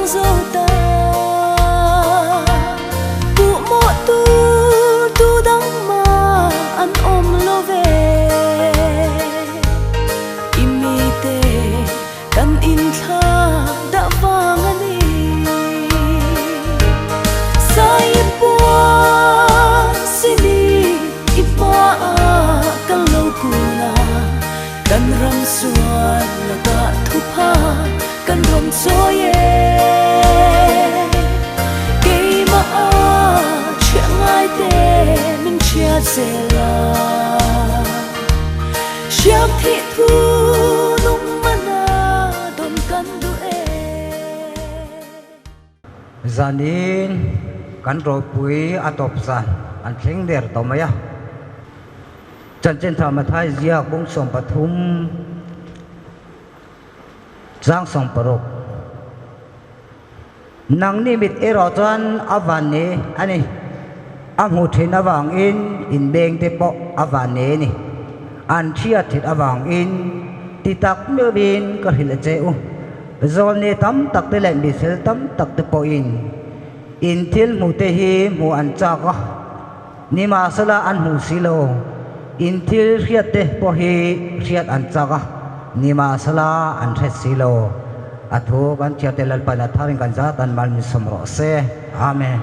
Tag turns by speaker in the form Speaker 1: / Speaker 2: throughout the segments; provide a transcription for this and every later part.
Speaker 1: zo ta. Puh mawh tur tu dang mah an awm lo ve. I mite kan inthla dah vang a ni. Saipuan sini i hmaah kan lo kun a. Kan ram sual lakah thupha kan rawn chawi e. Keimah a chhiah ngai te min chhiat zel a. Hriam thih thu nung mana dawn kan duh e.
Speaker 2: Zanin kan ropui a tawp zan an thleng der tawh mai a. Chanchin Tha Mathai ziak bung 13 chang 60. Nangni mit erawh chuan a van ni a ni. A hmuh thin avangin in beng te pawh a van ni a ni. An hriat thin avangin ti tak meuhin ka hrilh a che u. Zawlni tam tak te leh mifel tam tak te pawhin in thil hmuh te hi hmuh an chak a, nimahsela an hmuh si lo. In thil hriat te pawh hi hriat an chak a, nimahsela an hret si lo. A thu kan thiate Lalpan a tharin kan zat an mal min sawm rawh se. Amen.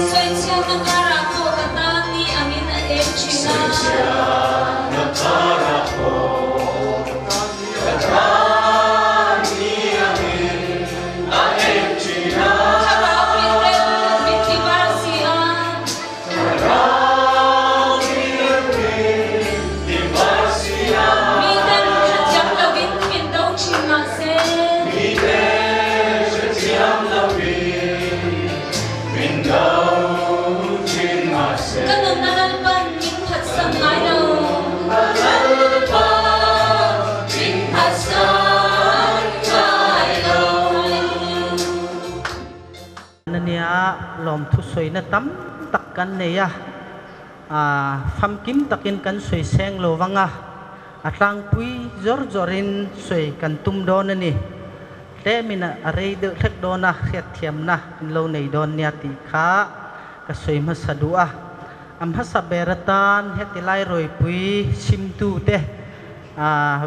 Speaker 3: Sawichhiatna karah pawh ka tan ni angin a eng thin a. Thlarau min rem min ti var si a. Miten hrethiam lovin min do thin mah se. Ka nunna Lalpan min phatsan ngai lo.
Speaker 4: Ania lawmthu sawina tam tak kan nei a, famkim takin kan sawi seng lo vang a, a tlangpui zawr zawrin sawi kan tum dawn a ni. Tlemin a rei deuh hlek dawn a, hriatthiamna in lo nei dawn nia tih kha ka sawi hmasa duh a. A hmasa ber atan heti lai rawipui simtute,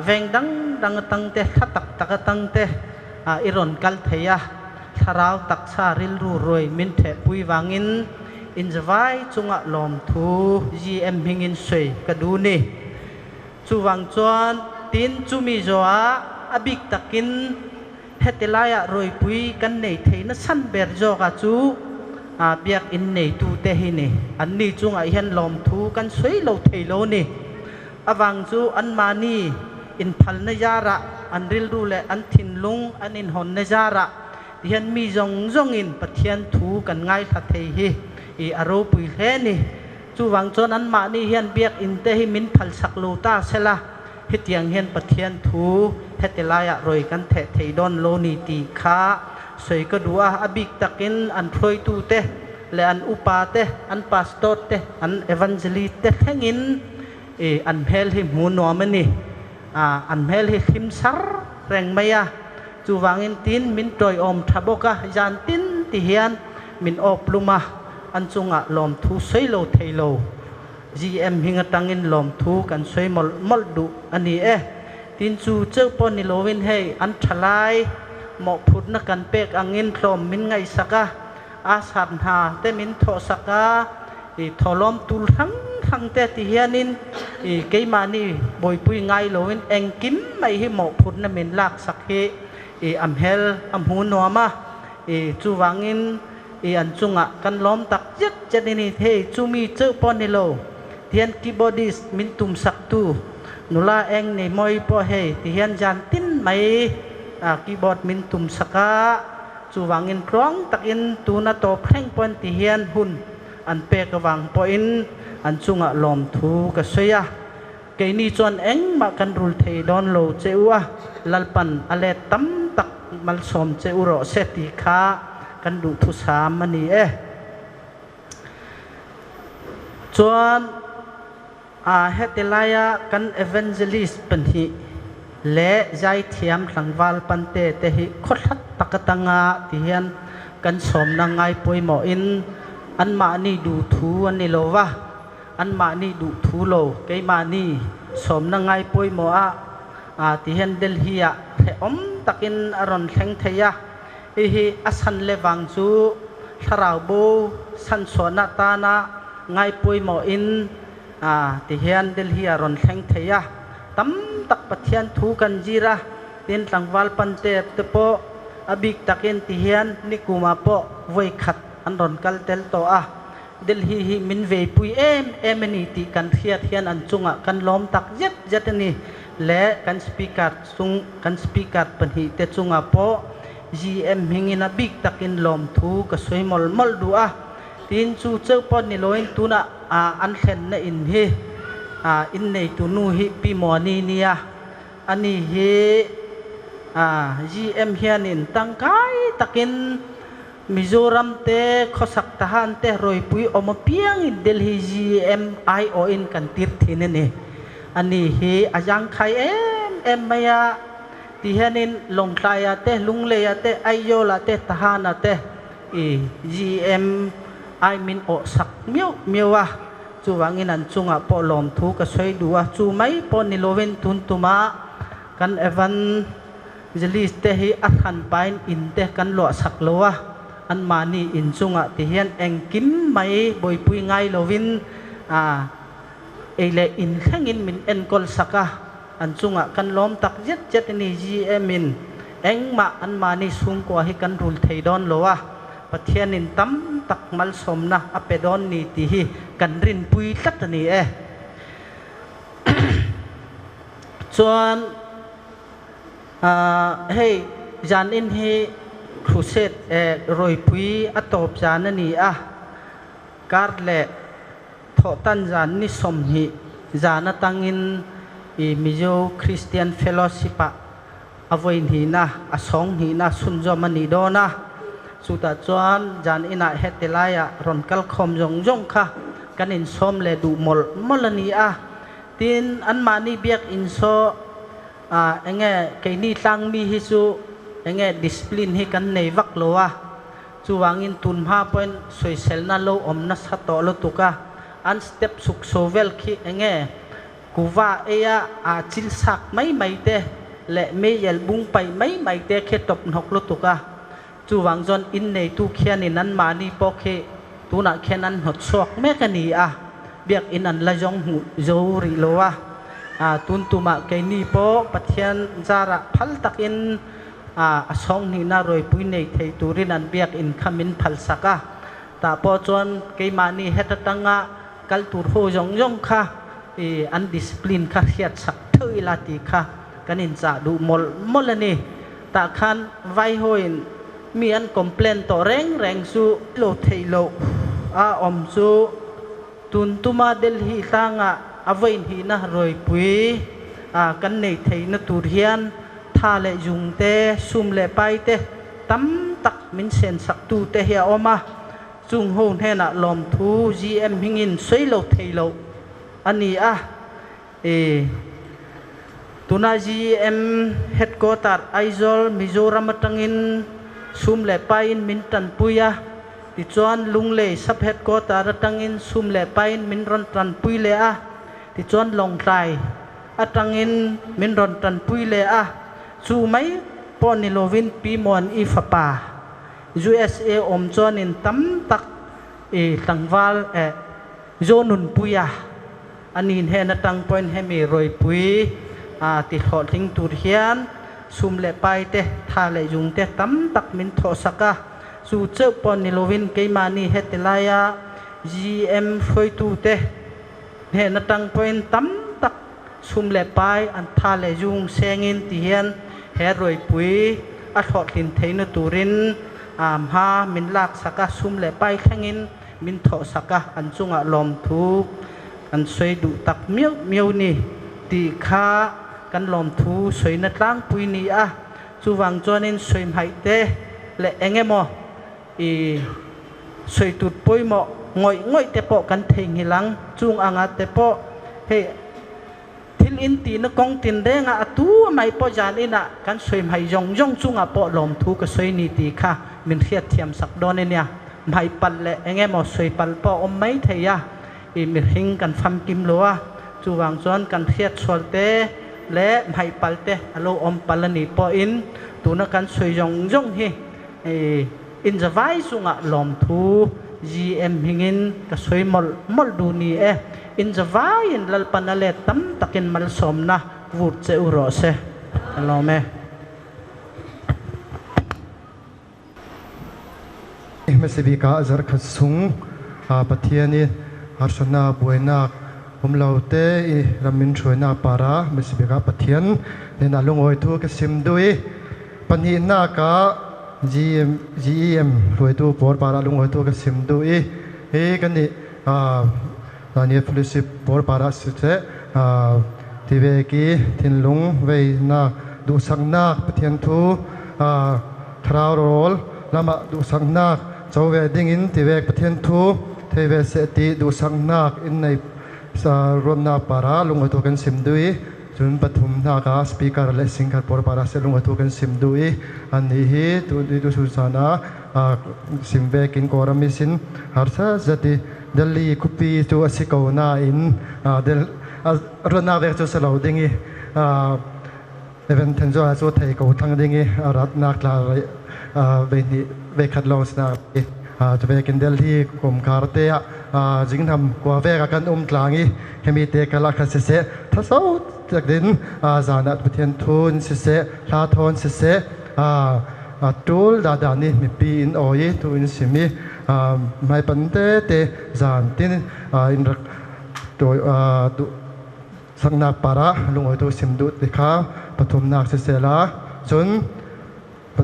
Speaker 4: veng dang dang atangte, thla tak tak atangte i rawn kal thei a. Thlarau taksa rilru ruai min thehpui vangin inzavai chungah lawmthu GM hmingin sawi ka duh ni. Chuvang chuan tin chumi zawhah a bik takin heti laiah ruaipui kan nei thei nasan ber zawka chu biakinn neitute hi ni. Anni chungah hian lawmthu kan sawi lo thei lo ni. Avang chu anmahni inphalna zarah an rilru leh an thinlung an inhawnna zarah tihian mi zawng zawngin Pathian thu kan ngaithla thei hi i a ropui hle ni. Chuvang chuan anmahni hian biakinn te hi min phalsak lo ta sela, hetiang hian Pathian thu heti laiah rawi kan theh thei dawn lo ni tih kha sawi ka duh a. A bik takin an hruaitute leh an upa te, an pastor te, an evangelist te thlengin i an hmel hi hmu nuam a ni. A, an hmel hi hlim sar reng mai a. Chuvangin tin min tawiawm tha bawk a, zan tin ti hian min awp lum a, an chungah lawmthu sawi lo thei lo. GM hing atangin lawmthu kan sawi mawlh mawlh duh a ni e. Tin chu cheuh pawh ni loin hei an tha lai mawhphurhna kan pek angin tlawm min ngaihsak a, a sat hna te min thawhsak a, i thawhlawm tul hrang hrang te ti hianin i keimahni buaipui ngai loin engkim mai hi mawhphurhna min laksak hi i a hmel a hmu nuam a, i chuvangin i an chungah kan lawm tak zet zet a ni. Hei chumi chauh pawh ni lo tihian keyboardist min tumsaktu nula eng nei mawi pawh hei tihian zan tin mai. keyboard min tum sak a, chuvangin tluang takin tuna tawp thleng pawhin ti hian hun an pek avang pawhin an chungah lawmthu ka sawi a. Keini chuan engmah kan rul thei dawn lo che u a, Lalpan a let tam tak malsawm che u rawh se tih kha kan duhthusam a ni e. Chuan a heti laia kan evangelist pahnih leh zaithiam tlangval pante te hi khawthlat tak atanga ti hian kan sawmna ngai pawimawhin anmahni duhthu an ni lo va, anmahni duhthu lo keimahni sawmna ngai pawimawh a ti hian Delhi-ah hrehawm takin a rawn thleng thei a. Hei hi a san le vang chu thlarau bo sanchhuahna tana ngai pawimawhin ti hian Delhi a rawn thleng thei a. Tam tak Pathian thu kan zir a, tin tlangval pante te pawh a bik takin ti hian nikumah pawh vawi khat an rawn kal tel tawh a. Delhi hi min veipui em em a ni tih kan hriat hian an chungah kan lawm tak zet zet a ni. Le kan speaker chung kan speaker pahnihte chungah pawh GM hmingin a bik takin lawmthu ka sawi mawlh mawlh duh a. Tin chu cheu pawh ni loin tunah an thlenna in hi inneitu nu hi Pi Muani nia ani hi GM hianin tangkai takin Mizoram te khawsak tahan te rawipui awm apiangin Delhi GM aiawhin kan tir thin a ni. Ani hi a zangkhai em em mai a, ti hianin Lawngtlaiah te, Lungleiah te, Aizawlah te, Tahanah te i GM ai min awh sak miauh miauh a, chuvangin an chungah pawh lawmthu ka sawi duh a, chu mai pawh ni lovin tun tumah kan Evan Zelis te hi a hran pain in te kan luah sak lo a, anmahni in chungah ti hian engkim mai buaipui ngai lovin ei leh in thlengin min enkawl sak a, an chungah kan lawm tak zet zet a ni. GM in engmah anmahni chhungkua hi kan rul thei dawn lo a, Pathianin tam tak malsawmna a pe dawn ni tih hi kan rinpui tlat a ni e. Chuan. Hei zanin hi crusade rawipui a tawp zan a ni a, kar leh thawhtan zan ni 20 zan atangin i Mizo Christian Fellowship ah a vawi hnihna a sawng hnihna chhunzawm a nih dawn a, chutah chuan zan inah heti laiah rawn kal khawm zawng zawng kha kan insawm leh duh mawlh mawlh a ni a, tin anmahni biak insaw Ah, enge keini tlang mi hi chu enge discipline hi kan nei vak lo a, chuvangin tun hma pawhin sawiselna lo awm nasa tawh lutuk a, an step chhuk chho vel khi enge kuva eia ah chil sak mai mai te leh meiel bung paih mai mai te khi tawp hnawk lutuk a, chuvang chuan inneitu khianin anmahni pawh khi tunah khian an hnawt chhuak mek a ni a. Biakinn an la zawng hmuh zo rih lo a, tun tumah keini pawh Pathian zarah phal takin a sawnghnihna rawipui nei thei turin an biakinn kha min phalsak a. Tah pawh chuan keimahni het atanga kal tur ho zawng zawng kha an discipline kha hriatsak theuh ila tih kha kan inchah duh mawlh mawlh a ni. Tah khan vaihawiin mi an complain tawh reng reng chu lo theih loh a awm chu tun tuma Delhi tlangah a vawihnihna rawipui a kan nei theihna tur hian tha leh zung te, sum leh pai te tam tak min sensak tu te hi a awm a, chung ho hnenah lawmthu GM hmingin sawi lo thei loh a ni a. E. Tuna GM Headquarter Aizawl, Mizoram atangin sum leh paiin min tanpui a, tichuan Lunglei Sub Headquarter atangin sum leh paiin min rawn tanpui leh a, tichuan Lawngtlai atangin min rawn tanpui leh a, chu mai pawh ni lovin Pi Muan i fapa USA awm chuanin tam tak i tlangval eh Zonunpuia A nin hen atang pawhin hemi rawipui ti hlawhtling tur hian sum leh pai te, tha leh zung te tam tak min thawhsak a. Chu cheuh pawh ni lovin keimahni heti laia GM hruaitute hnen atang pawhin tam tak sum leh pai an tha leh zung sengin ti hian He ruaipui a hlawhtlin theihna turin hma min laksak a, sum leh pai thlengin min thawhsak a, an chungah lawmthu kan sawi duh tak miau miau ni tih kha kan lawmthu sawina tlangpui ni a. Chuvang chuanin sawi hmaih te leh eng emaw i sawi tut pawimawh ngawih ngawih te pawh kan theihnghilh ang. Chung anga te pawh hei thil in tihna kawng tinrengah a tu a mai pawh zan inah kan sawi hmaih zawng zawng chungah pawh lawmthu ka sawi ni tih kha min hriatthiam sak dawn a nia. Hmaih palh leh eng emaw sawi palh pawh a awm mai thei a, i mihring kan famkim lo a, chuvang chuan kan hriatchhual te leh hmaih palh te a lo awm palh a nih pawhin tuna kan sawi zawng zawng hi i inzavai chungah lawmthu GM hmingin ka sawi mawlh mawlh duh ni e. Inzavaiin Lalpan a let tam takin malsawmna vur che u rawh se. Ka lawm e.
Speaker 5: Hmasa bik ah zarkhat chung Pathian i harsatnak buainak um lo te i ram min hruainak par ah hmasa bik ah Pathian hnenah lungawi thu ka sim duh i pahnihnak ah GEM hruaitu pawl par ah lungawi thu ka sim duh i hi kan nih Daniel Fellowship pawl par ah siseh tivek i thinlung veinak duhsaknak Pathian thu Thlarau rawl lamah duhsaknak co ve dingin tivek Pathian thu thei ve seh ti duhsaknak in nei ruatnak parah lungatu kan sim duh i cun pathum hnak ah speaker le singkhat pawl parah seh lungatu kan sim duh i annih hi tu tu caan ah sim vek in Kawlram i sin harsa zet i Delhi khuapi cu a si ko nain ruatnak vek cu si lo ding i Even Thenzuala cu thei ko thang ding i a ratnak tla vei veikhat lawng sinak cu vekin Delhi kumkhar te ah jingnam kua vek ah kan um tlang i hemi te kala kha siseh thaso tak din zan ah Pathian thun siseh hla thawn siseh tul da da ni mipi in oi tu in simi mai pan te te zan tin in rak to Saknak par ah lungawitu sim duh ti kha pathumnak siseh la, cun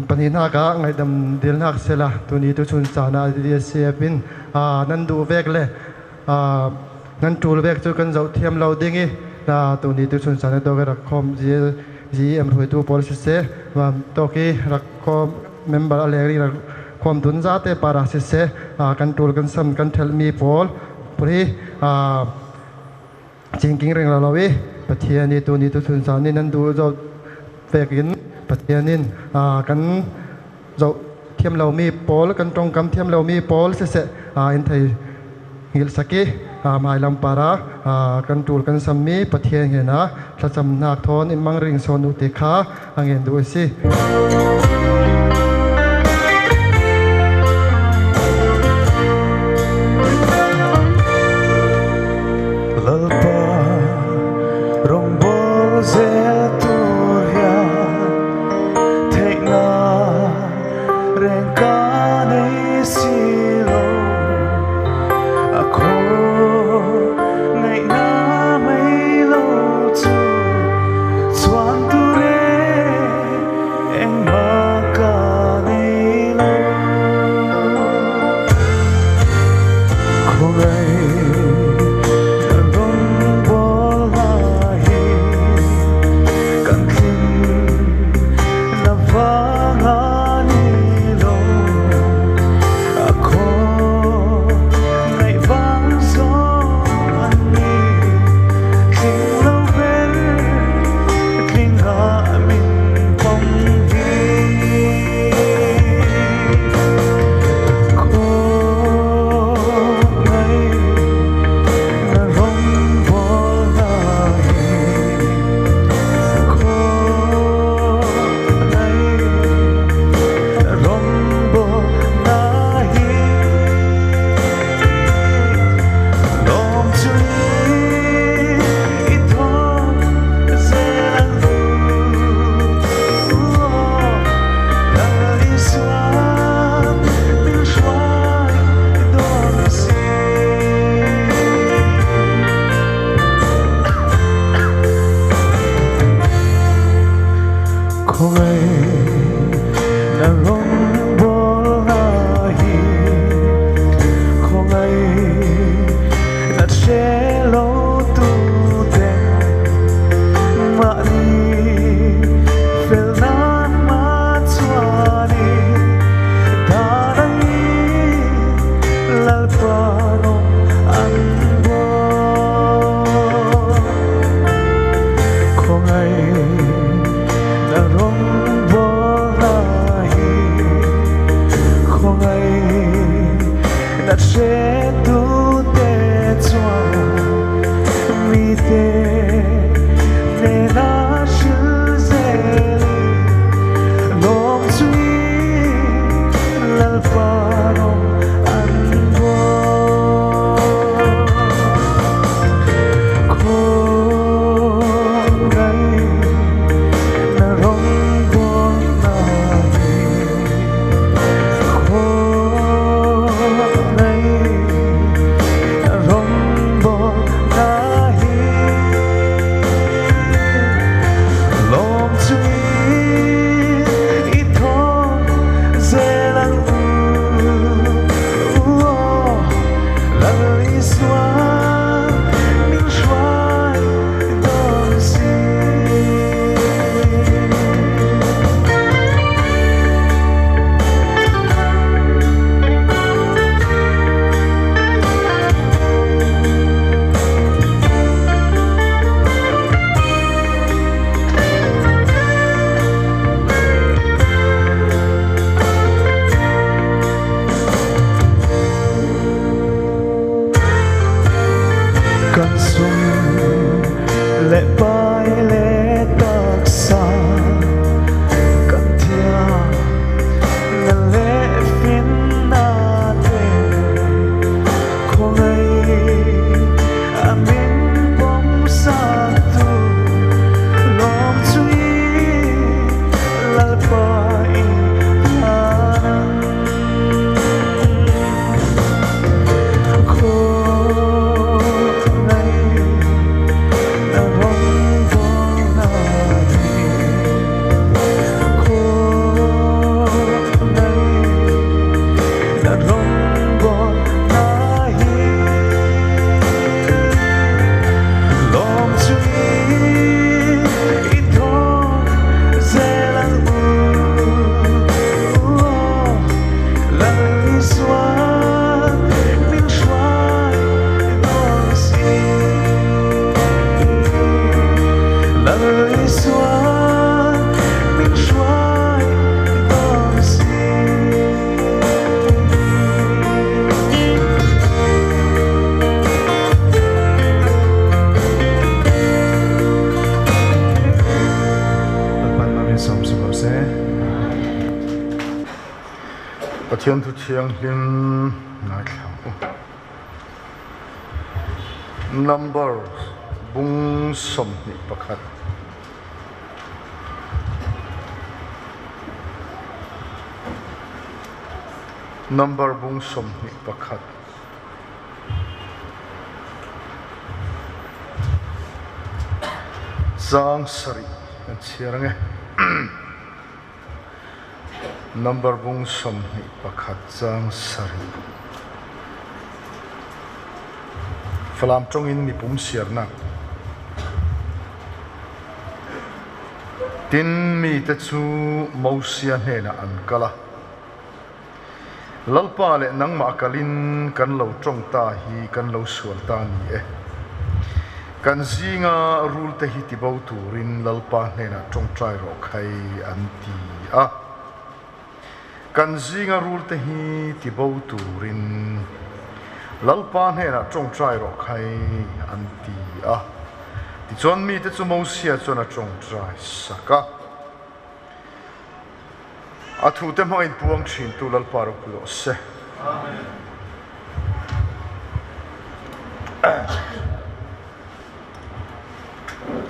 Speaker 5: pahnihnak ah ngaihdam dilnak siseh tuni tu chun caan ah DCF in nan duh vek le nan ṭul vek cu kan zoh thiam lo ding i tuni tu chun caan ah dawk i rak khawm GEM hruaitu pawl siseh tawk i rak khawm member a leng i rak khawm dun zate par ah siseh kan ṭul kan sam kan ṭhelhmi pawl hi Cingking ring lo i Pathian i tuni tu chun caan in nan duh zoh pek in Pathian in kan zoh thiam lomi pawl kan tongkam thiam lomi pawl siseh in thei hngilh saki hmailam para kan tul kan sammi Pathian he na thlacamnak thawn in mang ring sawn u ti kha a ngen duh a si.
Speaker 6: Lalpa rawngbawl zel tur hian theihna reng ka nei si lo. A khaw ngaihna mai lo chu chuan ture engmah ka nei lo. Khawngaih kan rawngbawl lai hi kan tling na vang a ni lo.
Speaker 7: Pathian thu thianghlim ngaithla ang u. Number bung 21. Number bung 21. Chang sarih kan chhiar ange. Number bung 21 chang sarih. Falam tawngin mipum siarnak. Tin mite chu Mosia hnenah an kal a. Lalpa leh nangmah kalin kan lo tawng ta hi kan lo sual ta ni e. Kan zinga rul te hi tibo turin Lalpa hnenah tawngtai rawh khai an ti a. Kan zinga rul te hi tibo turin Lalpa hnenah tawngtai rawh khai an ti a. Tichuan mite chu Mosia chuan a tawngtai sak a. A thute hmangin puang thintu Lalpa ropui rawh se.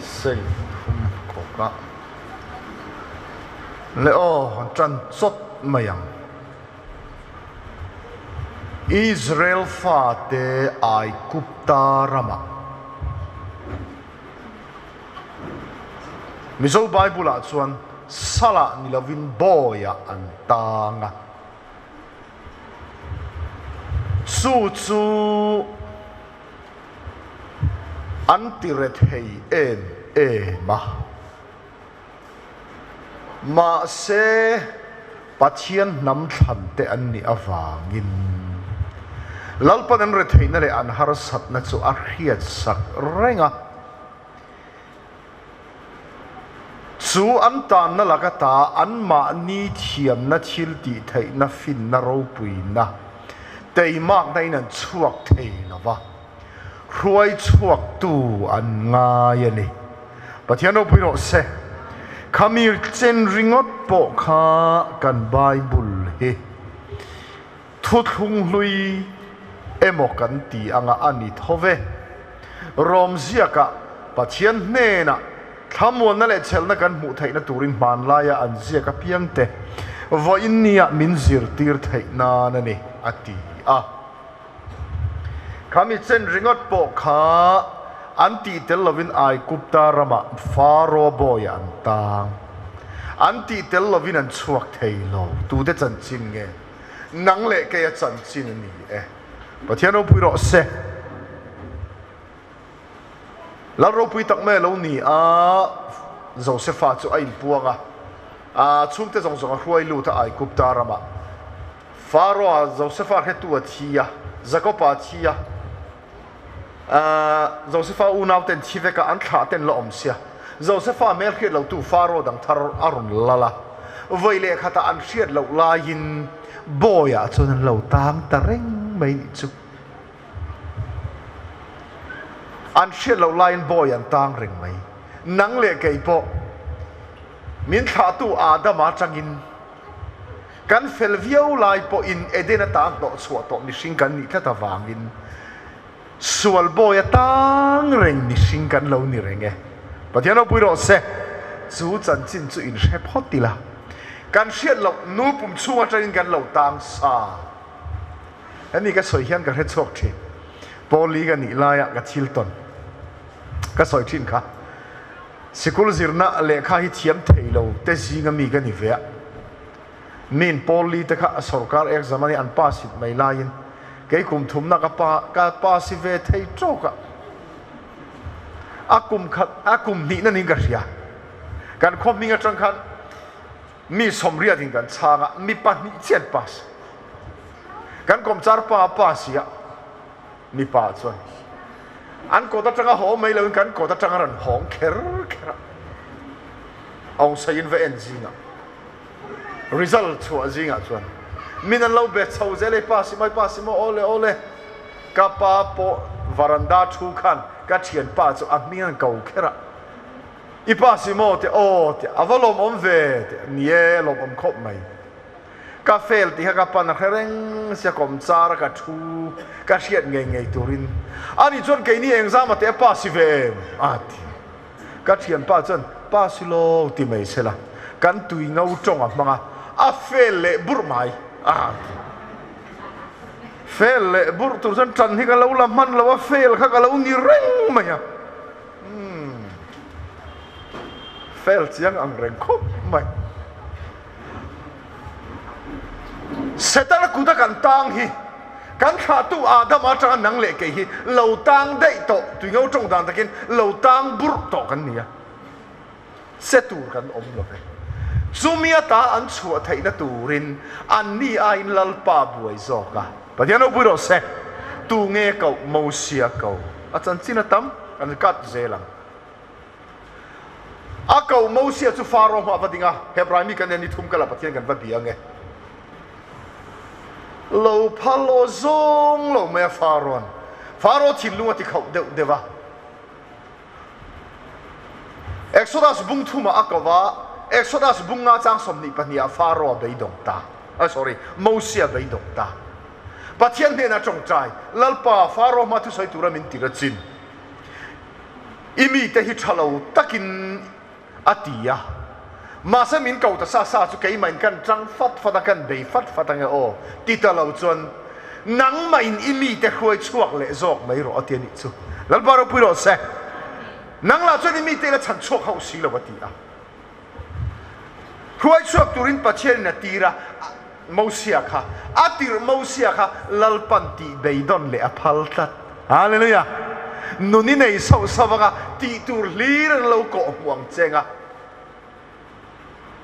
Speaker 7: Sei thum kawka le aw an tan chawt mai ang. Israel fate Aigupta ramah Mizo Bible-ah chuan salah ni lovin bawiah an tang a. Chu chu an ti rethei em em a. Mahse, Pathian hnam thlan te an nih avangin Lalpan an retheihna leh an harsatna chu a hriatsak reng a. Chu an tanna laka ta anmahni thiamna thil tih theihna finna ropuina teimakna in an chhuak thei lo va, hruai chhuaktu an ngai a ni. Pathian ropui rawh se. Khamir chen ringawt pawh kha kan Bible hi thuthlung hlui emaw kan ti anga a ni tho ve. Rom ziakah Pathian hnenah thlamuanna leh chhelna kan hmuh theihna turin hmanlaia an ziak apiang te vawiin nia min zirtir theih nan a ni, a ti a. Khami chen ringawt pawh kha an tih tel lovin Aigupta ramah Faro bawiah an tang. An tih tel lovin an chhuak thei lo. Tute chanchin nge? Nang leh keia chanchin a ni e. Pathian ropui rawh se. Lal ropui tak mai a lo ni a, Josefa chu a inpuang a, a chhungte zawng zawng a hruai lut a Aigupta ramah. Faro-a Josefa hretu a thi a, Jakob-a a thi a, Josefa unauten thi vek a, an thlahten la awm sia. Josefa hmel hriat lotu Faro dang thar a rawn lal a, vawi leh khatah an hriat loh laiin bawiah chuan an lo tang ta reng mai nih chu. An hriat loh laiin bawi an tang reng mai. Nang leh kei pawh min thlahtu Adama atangin Kan fel viau lai pawhin Eden ata hnawh chhuah tawh mihring kan nih tlat avangin sual bawi atang reng mihring kan lo ni reng e. Pathian ropui rawh se, chu chanchin chu inhre phawt ila, kan hriat loh nu pum chhung atangin kan lo tang sa. Hemi ka sawi hian ka hre chhuak thin. Pauli ka nih laia ka thil tawn ka sawi thin kha. Sikul zirna lehkha hi thiam thei lo te zinga mi ka ni ve a. Min Paul-i te kha sorkar exam a ni an pass hit mai laiin kei kum thumna ka pa ka pass ve thei tawk a. A kum khat a kum hnihna niin ka hria. Kan khaw hming atang khan mi sawmriat in kan chhang a, mi pahnih chiah an pass. Kan kawmchar pa a pass i a. Mipa chuan an kawt atanga haw mai loin kan kawt atanga rawn hawng kher kher a, awngsaiin va en zingah result chhuah zingah chuan min an lo bet chho zel e, pa si mai pa si maw awle awle ka pa pawh varanda thu khan ka thianpa chu a hming an ko kher a, i pa si maw te aw te a va lawmawm ve te ni e lawmawm khawp mai. Ka fail tih kha ka pan a hre reng sia kawm char a ka thu ka hriat ngei ngei turin ani chuan keini engzam a teh a pass i ve em? a ti. Ka thianpa chuan pass i lo ti mai se la, kan tui ngo tawng a hmang a, a fail leh burh mai a ti. Fail leh burh tur chuan tan hi ka lo la hman lo a, fail kha ka lo ni reng mai a. Umm fail chiang ang reng khawp mai. Setana kuta kan tang hi kan thlahtu Adama atanga nang leh kei hi lo tang daih tawh, tuingo tawng dan takin lo tang burh tawh kan ni a, che tur kan awm lo ve. Chumi ata an chhuah theihna turin anni aiin Lalpa buai zawk a. Pathian ropui rawh se, tu nge koh Mosia ko? A chanchin a tam, kan cut zel ang. A ko Mosia chu Faro hma a va ding a, Hebrai mi kan en ni thum kal ah Pathian kan va bia ange. Lo phal aw zawng lo mai a Faro'n Faro thinlung a ti khauh deuh deuh a. Exodus bung thumah a ko va, Exodus bung nga chang 22 ah Faro a beidawng ta. Ah sorry, Mosia a beidawng ta. Pathian hnenah tawngtai, Lalpa, Faro hma thusawi tura min tir a chin. I mite hi tha lo takin a ti a, mahse min ko ta sa sa chu keimahin kan tang fat fat a, kan bei fat fat ange aw ti ta lo chuan nangmahin i mite hruai chhuak leh zawk mai rawh a ti a nih chu. Lalpa ropui rawh se, nang lah chuan i mite ila chhan chhuak hauh si lo a ti a. Hruai chhuak turin Pathianin a tir a, Mosia kha a tirh Mosia kha Lalpan tih beidawn leh a phal tlat. Hallelujah! Nun i nei sauh sauh anga tih tur hlir an lo kawh hmuh ang cheng a.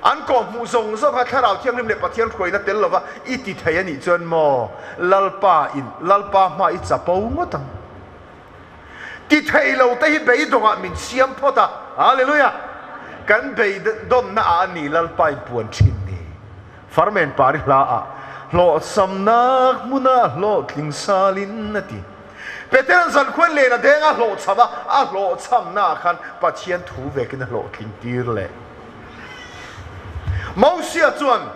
Speaker 7: An kawh hmuh zawng zawng kha Thlarau Thianghlim leh Pathian hruaina tel lova i ti thei a nih chuan maw Lalpa in Lalpa hma i chapo ngawt ang. Ti thei lo te hi beidawngah min siam phawt a. Hallelujah! Kan beidawnna ah a ni Lalpa in puan thin ni. Farmen pari hla ah hlawhchhamnak hmunah hlawhtling salin a ti. Peteran zankhuan len a deng a hlawhchham a, a hlawhchhamna ah khan Pathian thu vekin a hlawhtling tir leh. Mosia chuan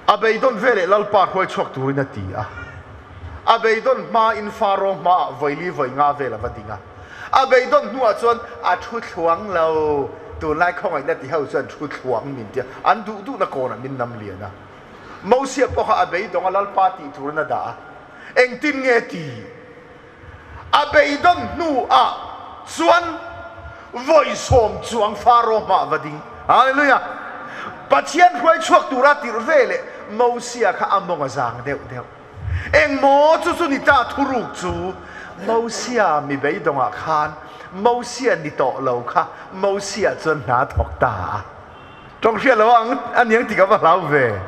Speaker 7: a beidawn veleh Lalpa hruai chhuak turin a ti a. A beidawn hmain Faro hmaah vawi li vawi nga vel a va ding a. A beidawn hnuah chuan a thu thluang lo. Tunlai khawngaihna ti ho chuan thu thluang min tia, an duh duhna kawnah min nam lian a. Mosia pawh kha a beidawng a, Lalpa tih turin a dah a. Engtin nge ti? A beidawn hnuah chuan vawi sawm chuang Faro hmah va ding. Hallelujah! Pathian hruai chhuak tura tirh ve leh Mosia kha a mawng a zang deuh deuh. Engmaw chu chu ni ta thuruk chu Mosia mi beidawngah khan Mosia ni tawh lo kha Mosia chuan hna thawk ta a. Tawng hriat lo ang a niang tih ka va hlau ve.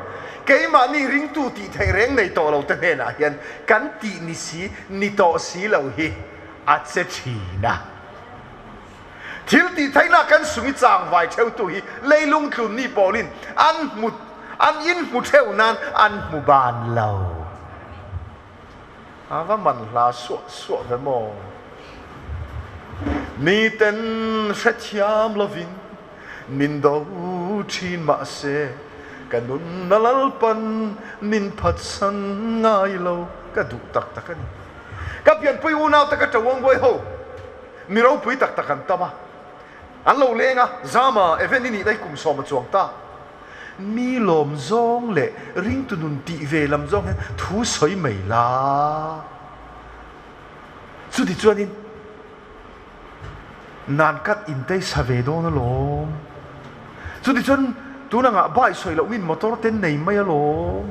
Speaker 7: Keimahni ringtu tih theih reng nei tawh lo te hnenah hian kan tih ni si, ni tawh si lo hi a che thin a. Thil tih theihna kan sung i chang vai theutu hi leilung tlun ni pawlin an hmu an inhmu theu nan an hmu ban lo. A va man hla suah suah ve maw? Miten hrethiam lovin min do thin mahse ka nunna Lalpan min phatsan ngai lo ka duh tak tak a ni. Ka pianpui unau te ka tawangbuai ho mi ropui tak tak an tam a, an lo leng a, Zama, Evan i nih daih kum sawm a chuang ta. Mi lawm zawng leh ringtu nun tih ve lam zawng hian thu sawi mai la. Chuti chuanin nan kat intei sa ve dawn alawm. Chuti chuan tunangah bike sawi loh min motor ten nei mai alawm.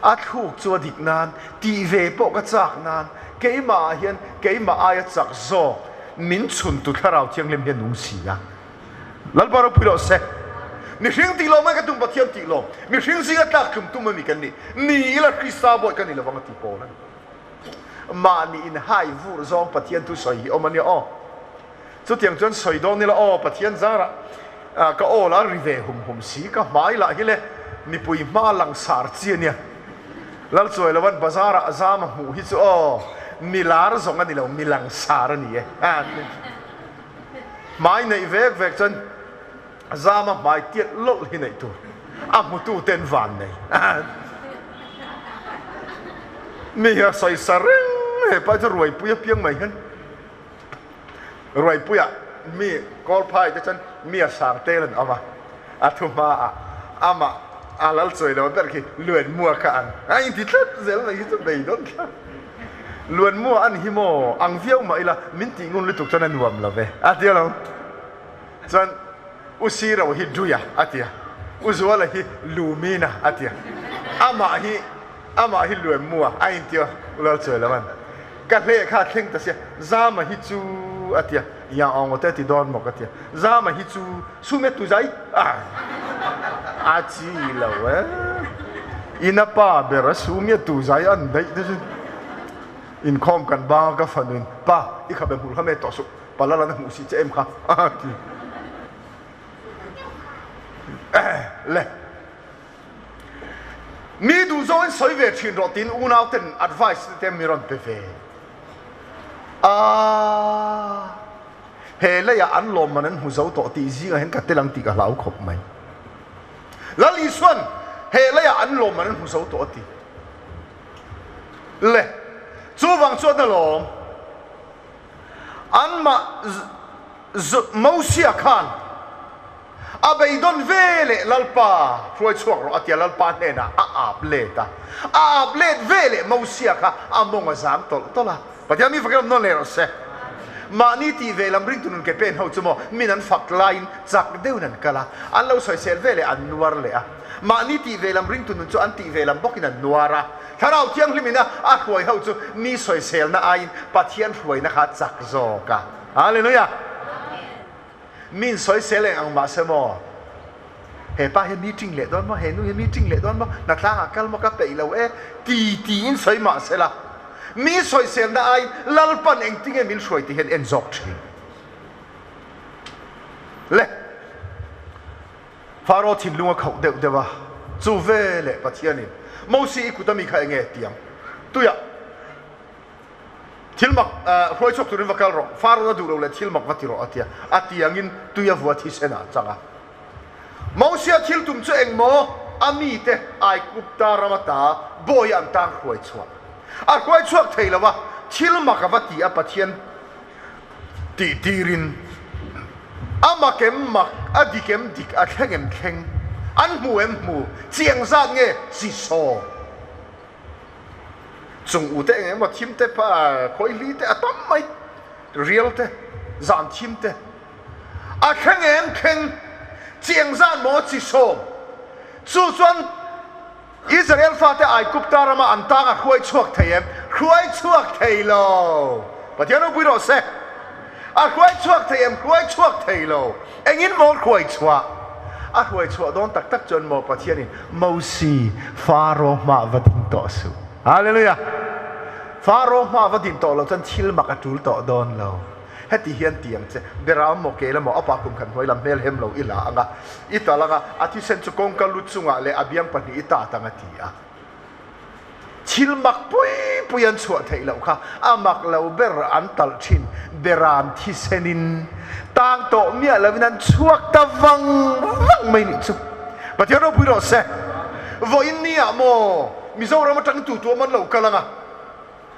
Speaker 7: A thluk chu a dik nan, tih ve pawh ka chak nan, keimah ah hian keimah aia chak zawk min chhuntu Thlarau Thianghlim hian nung si a. Lalpa ropui rawh se. Mihring tih lawm mai ka tum Pathian tih lawm. Mihring zinga tlak tlum tum ami kan ni. Ni ila Krista bawi kan ni lovang a ti pawl a ni. Mahni in hai vur zawng Pathian thu sawi hi awm a nia aw. Chutiang chuan sawi dawn ila aw Pathian zarah ka aw la ri ve hum hum si ka hmai lah hi le mipui hma langsar chi a nia. Lalchuai lovan bazar ah zam a hmuh hi chu aw milar zawng a ni lo milangsar a ni e. Hmai neih vek vek chuan zama hmai tiat lawlh hi neih tur. A hmutu ten van nei. Mi hi a sawi sa reng hepa chu ruaipui apiang mai hian ruaipuiah mi kawlphai te chuan mi a sang tel an awm a, a thu hmaah amah a lal chawi lo ber khi Luanmua kha ang a inti tlat zel mai hi chu beidawn thlak. Luanmua an hi maw ang viau mah ila min tih ngun lutuk chuan a nuam lo ve a ti alawm. Chuan U Siro hi Duia a ti a, U Zuala hi Lumina a ti a, amah hi amah hi Luanmua a inti a, U Lalchuai lo an ka hleh kha a thleng ta sia, Zama hi chu a ti a, Yang aw ngawt e ti dawn maw ka ti a, Zama hi chu sum e tu zai a a chi lo e, ina pa ber a sum e tu zai an daih te chu inkhawm kan bang a ka fanuin pa i khabe hmul kha me tawh suh Palal an hmuh si che em kha a ti. Le. Mi duh zawngin sawi ve thin rawh tiin unau ten advice te mi rawn pe ve. A he leiah an lawmman an hmu zo tawh tih zingah hian ka tel ang tih ka hlau khawp mai. Lal Isuan he leiah an lawmman an hmu zo tawh a ti. Le. Chuvang chuan alawm. Anmah Mosia khan a beidawn ve leh Lalpa hruai chhuak rawh a tia Lalpa hnenah a ap let a. A ap let ve leh Mosia kha a mawng a zang tawlh tawlh a. Pathian mi fakin awm nawn leh rawh se. Mahni tih ve lam ringtu nun ke pen ho chu maw min an fak laiin chak deuhin an kal a, an lo sawisel ve leh an nuar leh a. Mahni tih ve lam ringtu nun chu an tih ve lam bawkin an nuar a. Thlarau Thianghlim ina a hruai ho chu mi sawiselna aiin Pathian hruaina kha a chak zawk a. Hallelujah! Min sawisel eng ang mah se maw? He pa hi meeting leh dawn maw? He nu hi meeting leh dawn maw? Hnatlangah kal maw? Ka peih lo e ti tiin sawi mah se la, mi sawiselna aiin Lalpan engtinge min hruai tih hian en zawk thin. Le. Faro thinlung a khauh deuh deuh a, chu veleh Pathianin, Mosi i kut ami kha enge tiang? Tuiah thil mak hruai chhuak turin va kal rawh, Faro a duh lo leh thil mak va ti rawh a ti a, a tiangin tui a vua thisen ah a chang a. Mosia thil tum chu engmaw a mite Aigupta ram ata bawi an tang hruai chhuah a hruai chhuak thei lo a, thil mak a va ti a Pathian Tih tirin a mak em mak, a dik em dik, a thleng em thleng, an hmu em hmu, chiang zat nge chi saw. Chung u te eng emaw thim te pa khawihli te a tam mai, rial te, zan thim te. A thleng em thleng, chiang zat maw chi sawm. Chu chuan Israel fate Aigupta rama an tang a hruai chhuak thei em? Hruai chhuak thei lo. Pathian ropui rawh se. A hruai chhuak thei em? Hruai chhuak thei lo. Engin maw hruai chhuah? A hruai chhuah dawn tak tak chuan maw Pathianin Mosi, Faro hmah va ding tawh suh. Hallelujah! Faro hmah va din tawh lo chuan thil mak a tul tawh dawn lo. Heti hian ti ang che, Beram maw kel emaw a pa kum khat hnuai lam hmel hem lo i la ang a, i tal ang a, a thisen chu kawngka lu chungah leh a biang pahnih i tat ang a ti a. Thil mak pui pui an chhuah theih loh kha a mak lo ber an talh thin, Beram thisenin tang tawh miah lovin an chhuak ta vang vang mai nih chu. Pathian ropui rawh se. Vawiin ni ah maw Mizoram atang tu tu awm an lo kal ang a.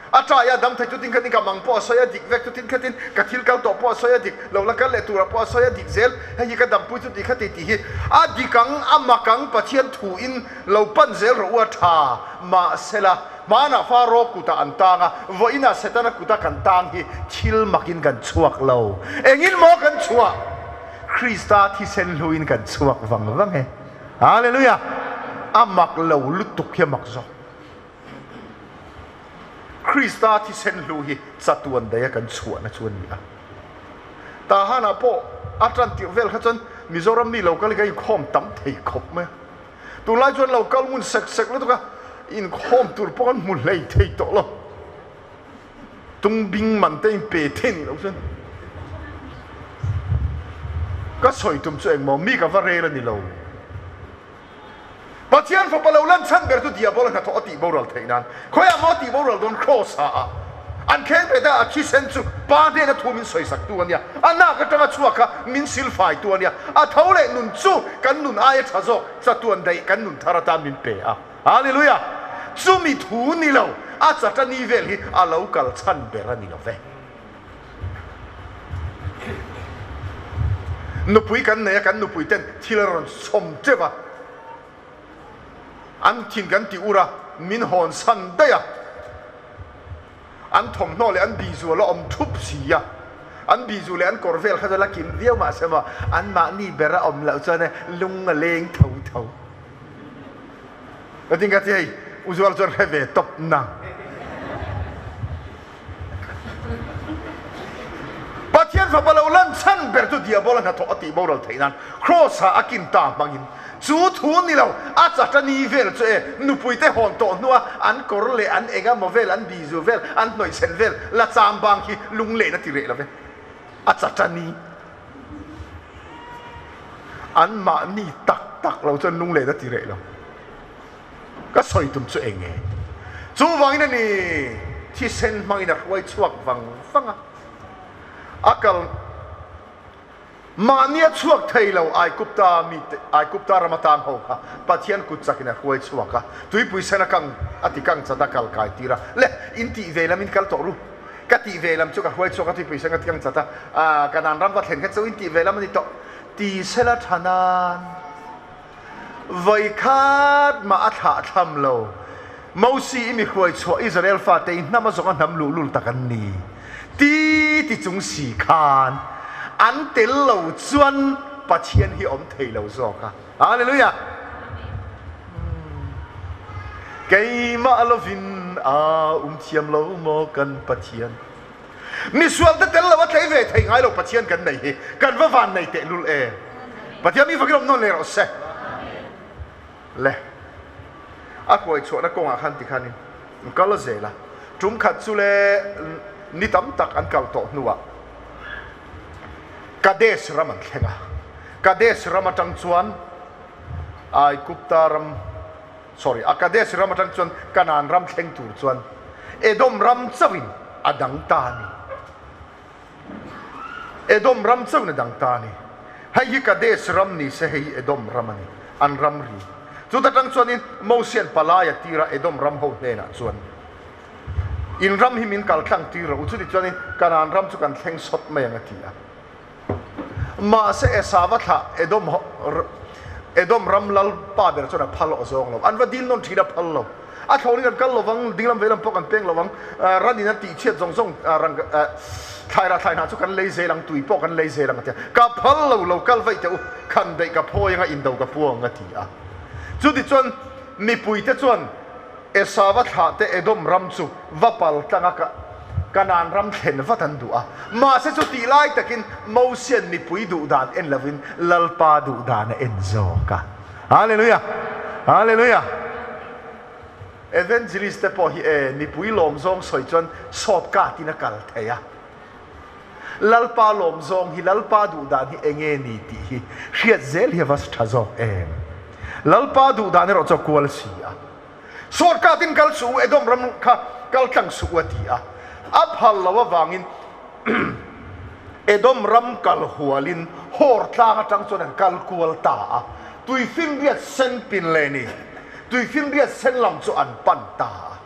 Speaker 7: A ṭai a, dam thei chutin khatin ka mang pawh a sawi a dik vek chutin khatin ka thil kal tawh pawh a sawi a dik lo la kal leh turah pawh a sawi a dik zel hei hi ka dampui chuti khati tih hi a dik ang a mak ang Pathian thu in lo pan zel rawh u a ṭha mahsela hmanah Faro kutah an tang a vawiinah Setana kuta kan tang hi thil makin kan chhuak lo engin maw kan chhuah Krista thisen hluin kan chhuak vang vang e Hallelujah a mak lo lutuk hi a mak zawk. Krista thisen hlu hi chatuan daia kan chhuahna chu a ni a. Tahanah pawh a tan tirh vel kha chuan Mizoram mi lo kal hi ka inkhawm tam thei khawp mai a. Tunlai chuan lo kal ngun sek sek lutuk a, inkhawm tur pawh kan hmu hlei thei tawh lo. Tungbing man te inpe thei nih loh chuan ka sawi tum chu engmaw mi ka va rel a ni lo. Pathian fapa lo lan chhan ber chu diabol a hnathawh a tih boral theih nan khawiah maw a tih boral dawn Kraws ah ah. An kheng ve ta a thisen chu Pa hnena thu min sawisaktu a nia, a nak atanga chhuak kha min silfaitu a nia, a tho leh nun chu kan nun aia tha zawk chatuan daih kan nun thar atan min pe a. Hallelujah! Chumi thu ni lo, a chatani vel hi a lo kal chhan ber a ni lo ve. Nupui kan nei a, kan nupui ten thil a rawn chhawm teuh a, an thin kan ti ur a, min hawn san daih a, an thawmhnaw leh an bizu a la awm thup si a, an bizu leh an kawr vel kha chu la kim viau mah se maw, anmahni ber a awm loh chuan lung a leng tho tho. Ka tin ka ti hei, u Zual chuan hre ve tawp nang. Pathian fapa lo lan chhan ber chu Diabola hnathawh a tih boral theih nan Kraws-ah a kin ta hmangin chu thu ni lo a chatani vel chu e nupuite hawn tawh hnua an kawr leh an enga maw vel an bizu vel an hnawihchhen vel la cham bang hi lunglen a ti reh lo ve a chatani an mahni tak tak lo chuan lunglen a ti reh lo. Ka sawi tum chu eng nge? Chuvangin a ni, thisen hmangin a hruai chhuak vang vang a, a kal mahnia chhuak thei lo Aigupta mite, Aigupta ram atan ho kha Pathian kut chakin a hruai chhuak a, tuipui sen a kang a ti kang chat a kal kai tir a, le, in tih ve lam in kal tawh ru, ka tih ve lam chu ka hruai chhuak a, tuipui sen ka ti kang chat a, Kanan ram va thlen kha chu in tih ve lam a ni tawh, ti sela tha nan. Vawikhat mah a thlah thlam lo. Mosi i mi hruai chhuah Israel fate i hnam a zawng a hnam luhlul tak an ni. Ti ti chung si khan an tel lo chuan Pathian hi awm thei lo zawk a. Hallelujah! Keimah lovin a um thiam lo maw kan Pathian? Misual te tel lo a tlei ve thei ngai lo Pathian kan nei hi kan va van nei teh lul e. Pathian mi vakin awm nawn leh rawh se. Le a hruai chhuahna kawngah khan tikhanin an kal zel a, tum khat chu le ni tam tak an kal tawh hnuah Kadesh ram an thleng a. Kadesh ram atang chuan Aigupta ram Sorry, a Kadesh ram atang chuan Kanaan ram thleng tur chuan Edom ram chauhin a dang ta a ni. Edom ram chauhin a dang ta a ni. Hei hi Kadesh ram ni se hei hi Edom ram a ni, an ram ri. Chuta tang chuanin Mosian palai a tir a Edom ram ho hnenah chuan, In ram hi min kal tlang tir rawh u, chuti chuanin Kanaan ram chu kan thleng sawt mai ang a ti a. Mahse Esava thlah Edom Edom ram lal pa ber chuan a phal aw zawng lo. An va dil nawn thin a phal lo. A thlawnin kan kal lovang, dinglam veilam pawh kan peng lovang, ran in an tih chhiat zawng zawng rang thlairah thlai hna chu kan lei zel ang, tui pawh kan lei zel ang a ti a. Ka phal lo, lo kal vaih teh u, khan daih ka phawi anga indo ka puang a ti a. Chutichuan mipuite chuan Esava thlahte Edom ram chu va pal tlanga ka Kanaan ram thlen vat an duh a. Mahse chu tih lai takin Mosian mipui duh dan en lovin Lalpa duh dan a en zawk a. Hallelujah! Hallelujah! Evangelist te pawh hi e mipui lawm zawng sawi chuan shortcut in a kal thei a. Lalpa lawm zawng hi Lalpa duh dan hi enge ni tih hi hriat zel hi a va tha zawk em. Lalpa duh dan erawh chu a kual si a. Shortcut in kal suh u, Edom ram kha kal tlang suh u a ti a. A phal lo avangin Edom ram kal hualin Hor tlang atang chuan an kal kual ta a. Tuifinriat sen pin leh ni Tuifinriat sen lam chu an pan ta a.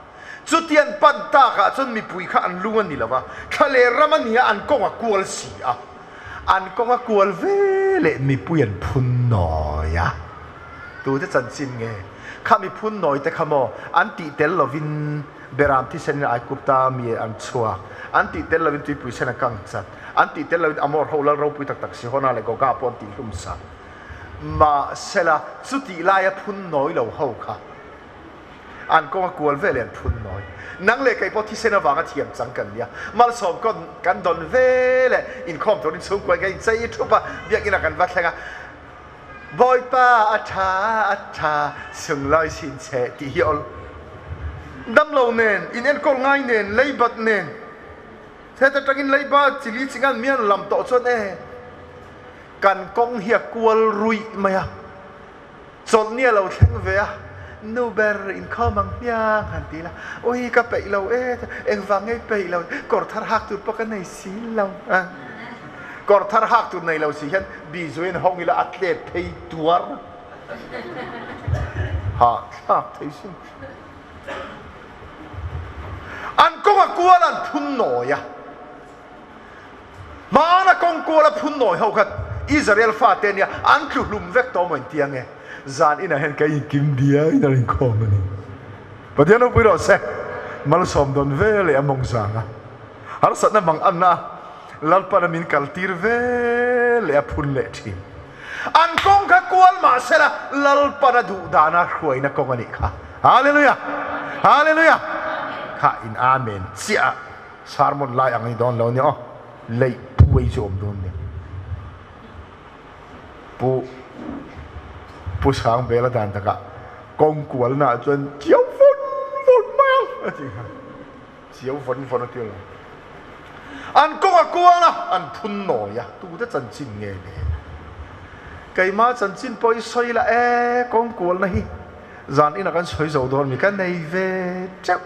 Speaker 7: Chutian pan takah chuan mipui kha an lung a ni lo va, thla leh ram a nia an kawng a kual si a. An kawng a kual ve leh mipui an phun nawi a. Tute chanchin nge? Kha mi phun nawi te kha maw an tih tel lovin Beram thisen in Aigupta mi an chhuak, an tih tel lovin tuipui sen a kang chat, an tih tel lovin Amor ho lal ropui tak tak Sihona leh Goga pawh an tih hlum sak. Mahsela chutih laia phun nawi lo ho kha An kawng a kual ve leh an phun nawi. Nang leh kei pawh thisen avanga thiam chang kan nia. Malsawm kawn kan dawn ve leh inkhawm turin chhungkuain kan inchei thup a, biakinn ah kan va thleng a, Bawipa a tha a tha sunglawi sin che tih hi awl. Damlo nen, in enkawl ngai nen, leibat nen, heta tangin leiba chili chingan mi an lam tawh chuan e, kan kawng hi a kual ruih mai a. Chawlhni a lo thleng ve a, Nu ber inkhawm ang hmiang han ti la, Ui ka peih lo e, engvang nge i peih lo, kawr thar hak tur pawh ka nei si lo a. Kawr thar hak tur nei lo si hian bizuin hawng ila a tlet phei tuar hahthlak thei sin. An kawnga kual an phun nawi a. Hmana kawng kuala phun nawi ho kha Israel fate ania an tlu hlum vek tawh maw inti ange. Zan inah hian ka inkim diai in a rinkhawm a ni. Pathian ropui rawh se. Malsawm dawn ve leh a mawng zang a. Harsatna mang anna a Lalpana min kal tir ve leh a phun leh thin. An kawng kha kual mahsela Lalpana duh dana hruaina kawng a nih kha. Hallelujah! Hallelujah! Kha in Amen chiah a. Sermon lai ang a ni dawn lo nia aw, leih puai chu awm dawn nia. Pu Pu Sangbela dan takah kawng kualna ah chuan chiau vawn vawn mai ang a tih kha. Chiau vawn vawn a ti lo. An kawng a kual a, an phun nawi a, tute chanchin nge le? Keima chanchin pawh i sawi la e, kawng kualna hi zan inah kan sawi zo dawn mi ka nei ve teuh.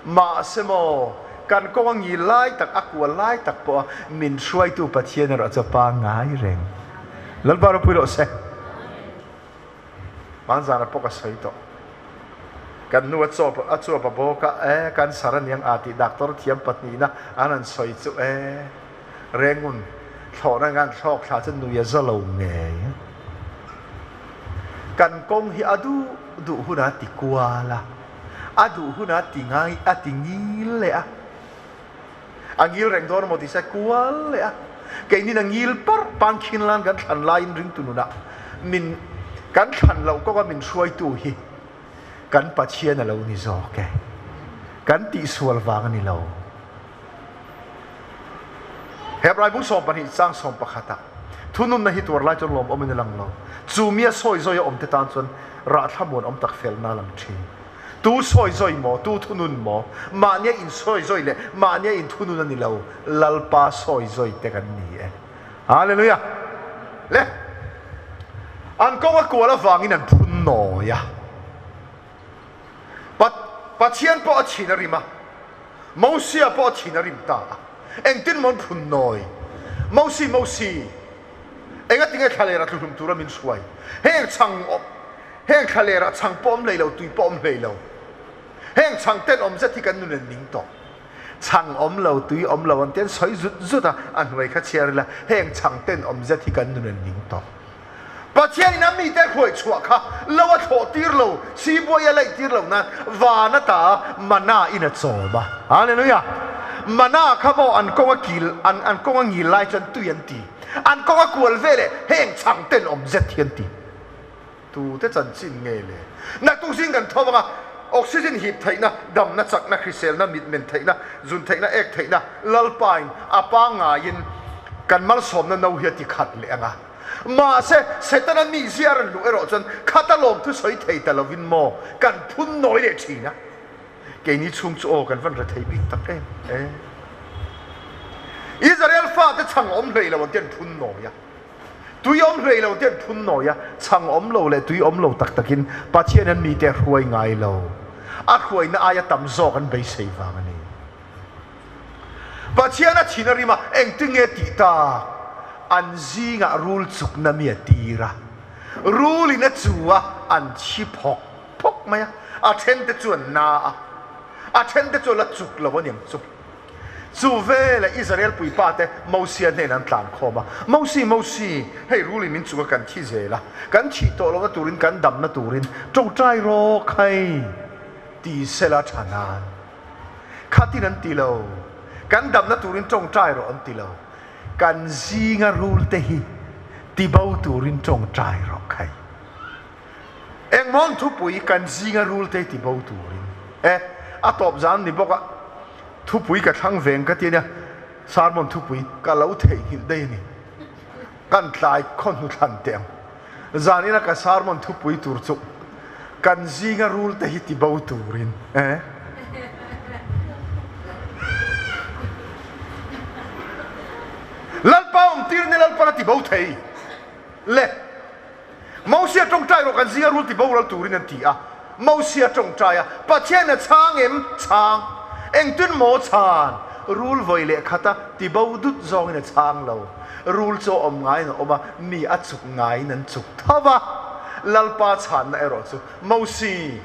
Speaker 7: Mahse maw, kan kawng a ngil lai tak, a kual lai tak pawh a min hruaitu Pathian erawh chu a pangngai reng. Lalpa ropui rawh se. Hmanzana pawh ka sawi tawh. Kan nu a chuap a chuap a bawk a, e cancer a niang a tih doctor thiam pahnihna an han sawi chu e Rengun thlawhna ngan thlawk thla chu nui a za lo ngei. Kan kawng hi a duh duh hunah a ti kual a. A duh hunah a ti ngai a ti ngil leh a, a ngil reng dawn emaw ti se kual leh a, keinin a ngil parh pang khin lan kan thlan laiin ringtu nunah min kan thlan loh kawng a min hruaitu hi kan Pathian a lo ni zawk e, kan tihsual vang a ni lo. Hebrai bung 12 chang 11 ah thununna hi tuar lai chuan lawmawm in a lang lo. Chu mi a sawi zawi a awm te tan chuan rah thlamuan awm tak felna a lang thin. Tu sawi zawi maw, tu thunun maw, mahnia in sawi zawi leh mahnia in thunun a ni lo, Lalpa sawi zawi te kan ni e. Hallelujah! Le! An kawng a kual avangin an phun nawi a. Pathian pawh a chhin a rim a, Mosia pawh a chhin a rim ta a. Engtin maw an phun nawi? Mosi, Mosi, engatinge thlaler a tluhlum tura min hruai? Heng chhang awm, heng thlaler ah chhang pawh awm hlei lo, tui pawh awm hlei lo. Heng chhang ten awm zet hi kan nun an ning tawh. Chhang awm lo, tui awm lo an ti an sawi zut zut a, a hnuai kha chhiar ila, heng chhang ten awm zet hi kan nun an ning tawh. Pathianin a mite hruai chhuah kha lo a thlawh tir lo, sibuai a laih tir lo nan van ata mana in a chawm a. Hallelujah! Mana kha maw an kawng a kil, an an kawng a ngil lai chuan tui an ti. An kawng a kual veleh heng chhang ten awm zet hi an ti. Tute chanchin nge le? Naktuk zing kan tho anga oxygen hip theihna, damna, chakna, hriselna, mitmen theihna, zun theihna, ek theihna, Lalpain a pangngaiin kan malsawmna no hi a ti khat leh anga. Mahse, Setana mizia a rawn luh erawh chuan khata lawmthu sawi thei ta lovin maw kan phun nawi leh thin a. Keini chhung chu aw kan van re thei bik tak em e. Israel fate chhang awm hlei lo an ti an phun nawi a. Tui awm hlei lo te an phun nawi a, chhang awm lo leh tui awm lo tak takin Pathian an mite a hruai ngai lo. A hruaina aia tam zawk an beisei vang a ni. Pathian a thin a rim a, engtin nge tih tak? An zingah rul chukna mi a tir a, rulin a chu a, an thi phawk phawk mai a, a thente chu an na a, a thente chu a la chuk lo a niang chu. Chu veleh Israel puipate Mosia hnenah an tlan khawm a, Mosi, Mosi, hei rulin min chunga kan thi zel a, kan thih tawh lohna turin, kan damna turin tawngtai rawk hai, ti sela tha nan. Khatin an ti lo, kan damna turin tawngtai rawh an ti lo, kan zinga rulte hi tibo turin tawngtai rawh khai. Engmawn thupui kan zinga rulte hi tibo turin e, a tawp zan ni bawk a, thupui ka thlang veng ka ti ania, sermon thupui ka lo theihnghilh daih a ni, kan tlai khaw hnu thlan teh ang. Zanina ka sermon thupui tur chu kan zinga rulte hi tibo turin e. Lalpa awm tir ni Lalpan a tibo thei le. Mosia tawngtai rawh kan zinga rul tibo ral turin an ti a. Mosia tawngtai a, Pathian a chhang em? Chhang. Engtin maw chhan? Rul vawi leh khat a ti bo dut zawngin a chhang lo. Rul chu a awm ngaiin a awm a, mi a chuk ngaiin an chuk tho va. Lalpa chhanna erawh chu, Mosi,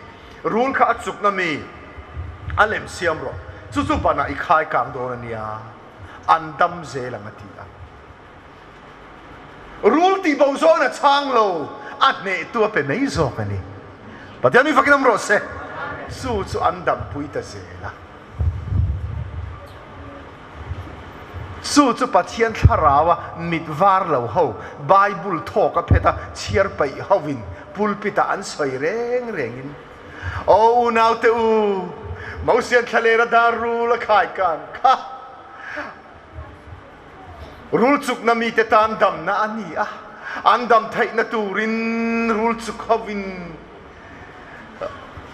Speaker 7: rul kha a chukna mi a lem siam rawh. Chu chu banah i khai kang dawn a nia, an dam zel ang a ti a. Rul tih bo zawngin a chhang lo, a hnehtu a pe mai zawk a ni. Pathian mi fakin awm rawh se. Chu chu an dampui ta zel a. Chu chu Pathian thlaraua mit var lo ho, Bible thawk a phet a chhiar paih hovin pulpit-ah an sawi reng rengin, Aw unaute u, Mosian thlalera dar rul a khai kan kha. Rul chukna mite tan damna a ni a, an dam theihna turin rul chuk hovin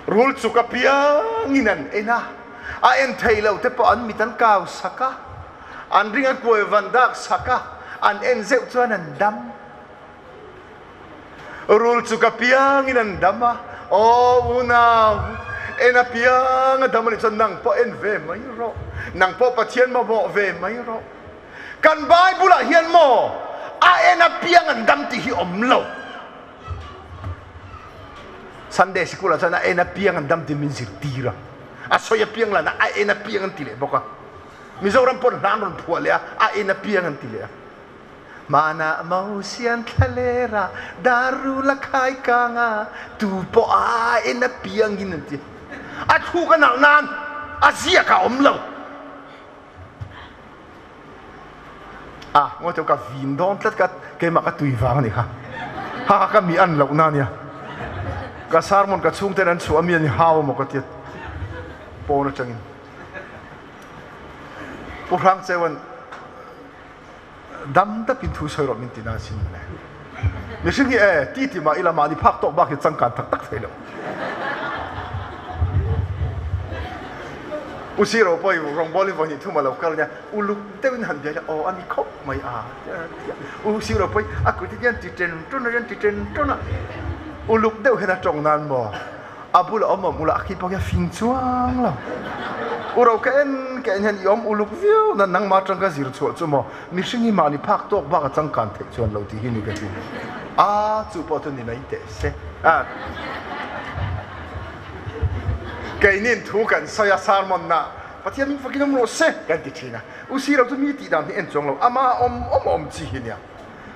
Speaker 7: rul chuk apiangin an en a, a en thei lo te pawh an mit an kau sak a, an ring an kuai van dak sak a, an en zeuh chuan an dam. Rul chuk apiangin an dam a, Aw unau, en apiang a dam a nih chuan nang pawh en ve mai rawh, nang pawh Pathian mamawh ve mai rawh. Kan Bible-ah hian maw a en apiang an dam tih hi awm lo. Sunday sikul-ah chuan a en apiang an dam tih min zirtir a, a sawi apiang lana a en apiang an ti leh bawk a. Mizoram pawn hla an rawn phuah leh a, a en apiang an ti leh a. Hmanah Mosian thlalera dar rul a khai kang a, tu pawh a en apiangin an ti. A thluk a nalh nan a ziak a awm lo. A ngawi teu ka vin dawn tlat ka keimah ka tui vang a ni kha. Ha ha ka mi an loh na ania. Ka sermon ka chhungten an chhuah a mi an hau amaw ka tia pawn atangin. Pu Hrangcheuan Dam takin thu sawi rawh min ti na sin le. Mihring hi e ti ti mah ila mahni phak tawk bak hi changkan tak tak thei lo. U Siro pawh i rawngbawlin vawi hnih thum a lo kal nia, uluk deuhin han bia ila aw a ni khawp mai a U Siro pawh hi a kut hi hian ti ṭen ṭun a hian ti ṭen ṭun a, uluk deuh hian a ṭawng nan maw? A bula awm awm ula a khi pawh hi a fing chuang lo. U ro ka en ka en hian i awm uluk viau na nangmah atang ka zir chhuah chu maw mihring hi mahni phak tawk bak a changkan theih chuan lo tih hi ni ka ti. A chu pawh chu ni mai teh se. A keinin thu kan sawi a sermon na Pathian min fakin awm rawh se kan ti thin a. U si lo chu mi tih dan hi en chuang lo ama awm awm awm chi hi nia.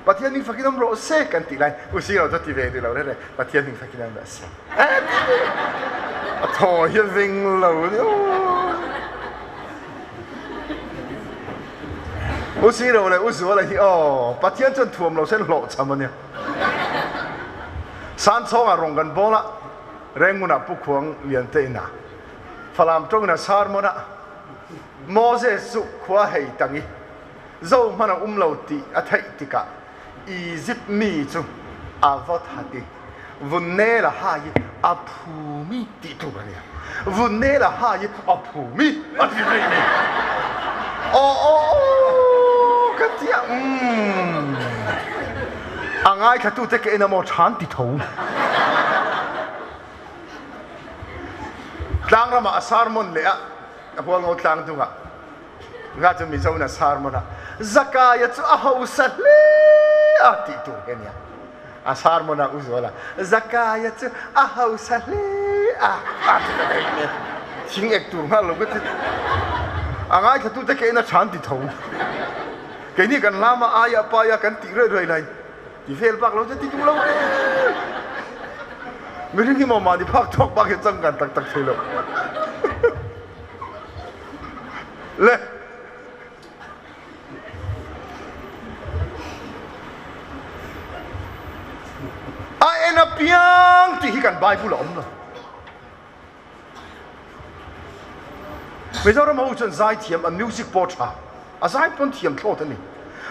Speaker 7: Pathian ning fakin awm rawh se kan ti lai u si lo chu ti ve ti lo rere Pathian ning fakin awm rawh se a thaw hi a veng lo ni u si lo le u zuala hi aw Pathian chuan thuam lo sen hlawh cham ania san chhawng ah rong kan bawl a Rengun ah pu khuang lian te in a Falam tawng in a sermon a Moses chu khua hei tangi Zohmanh a um lo ti a theih tikah Izipt mi cu a va that i vunne la hai i a phumi ti tu a nia. Vunne la hai i a phumi a ti rih mi. Aw aw aw ka tia mm. A ngaithla te ka en a maw ṭhan ti tho. Tlangram ah a sermon leh a a hualngo tlang dung ah Nga chu Mizo na sermon ah Zakaia chu a hausa hle a tih tur hi a nia. A sermon ah u Zuala Zakaia chu a hausa hle a a ti ta daih mai. Thing ek tur nghal lo ka ti. A ngaithla te ke in a than ti tho. Keini kan lama aia paia kan tih ruai ruai lai ti vel bak lo chu ti duh lo reng. Mihring hi maw mahni phak tawk bak hi changkan tak tak thei lo. Le a en apiang tih hi kan Bible a awm lo. Mizoram ho chuan zai thiam a music pawh tha a zai pawn thiam thlawt a ni.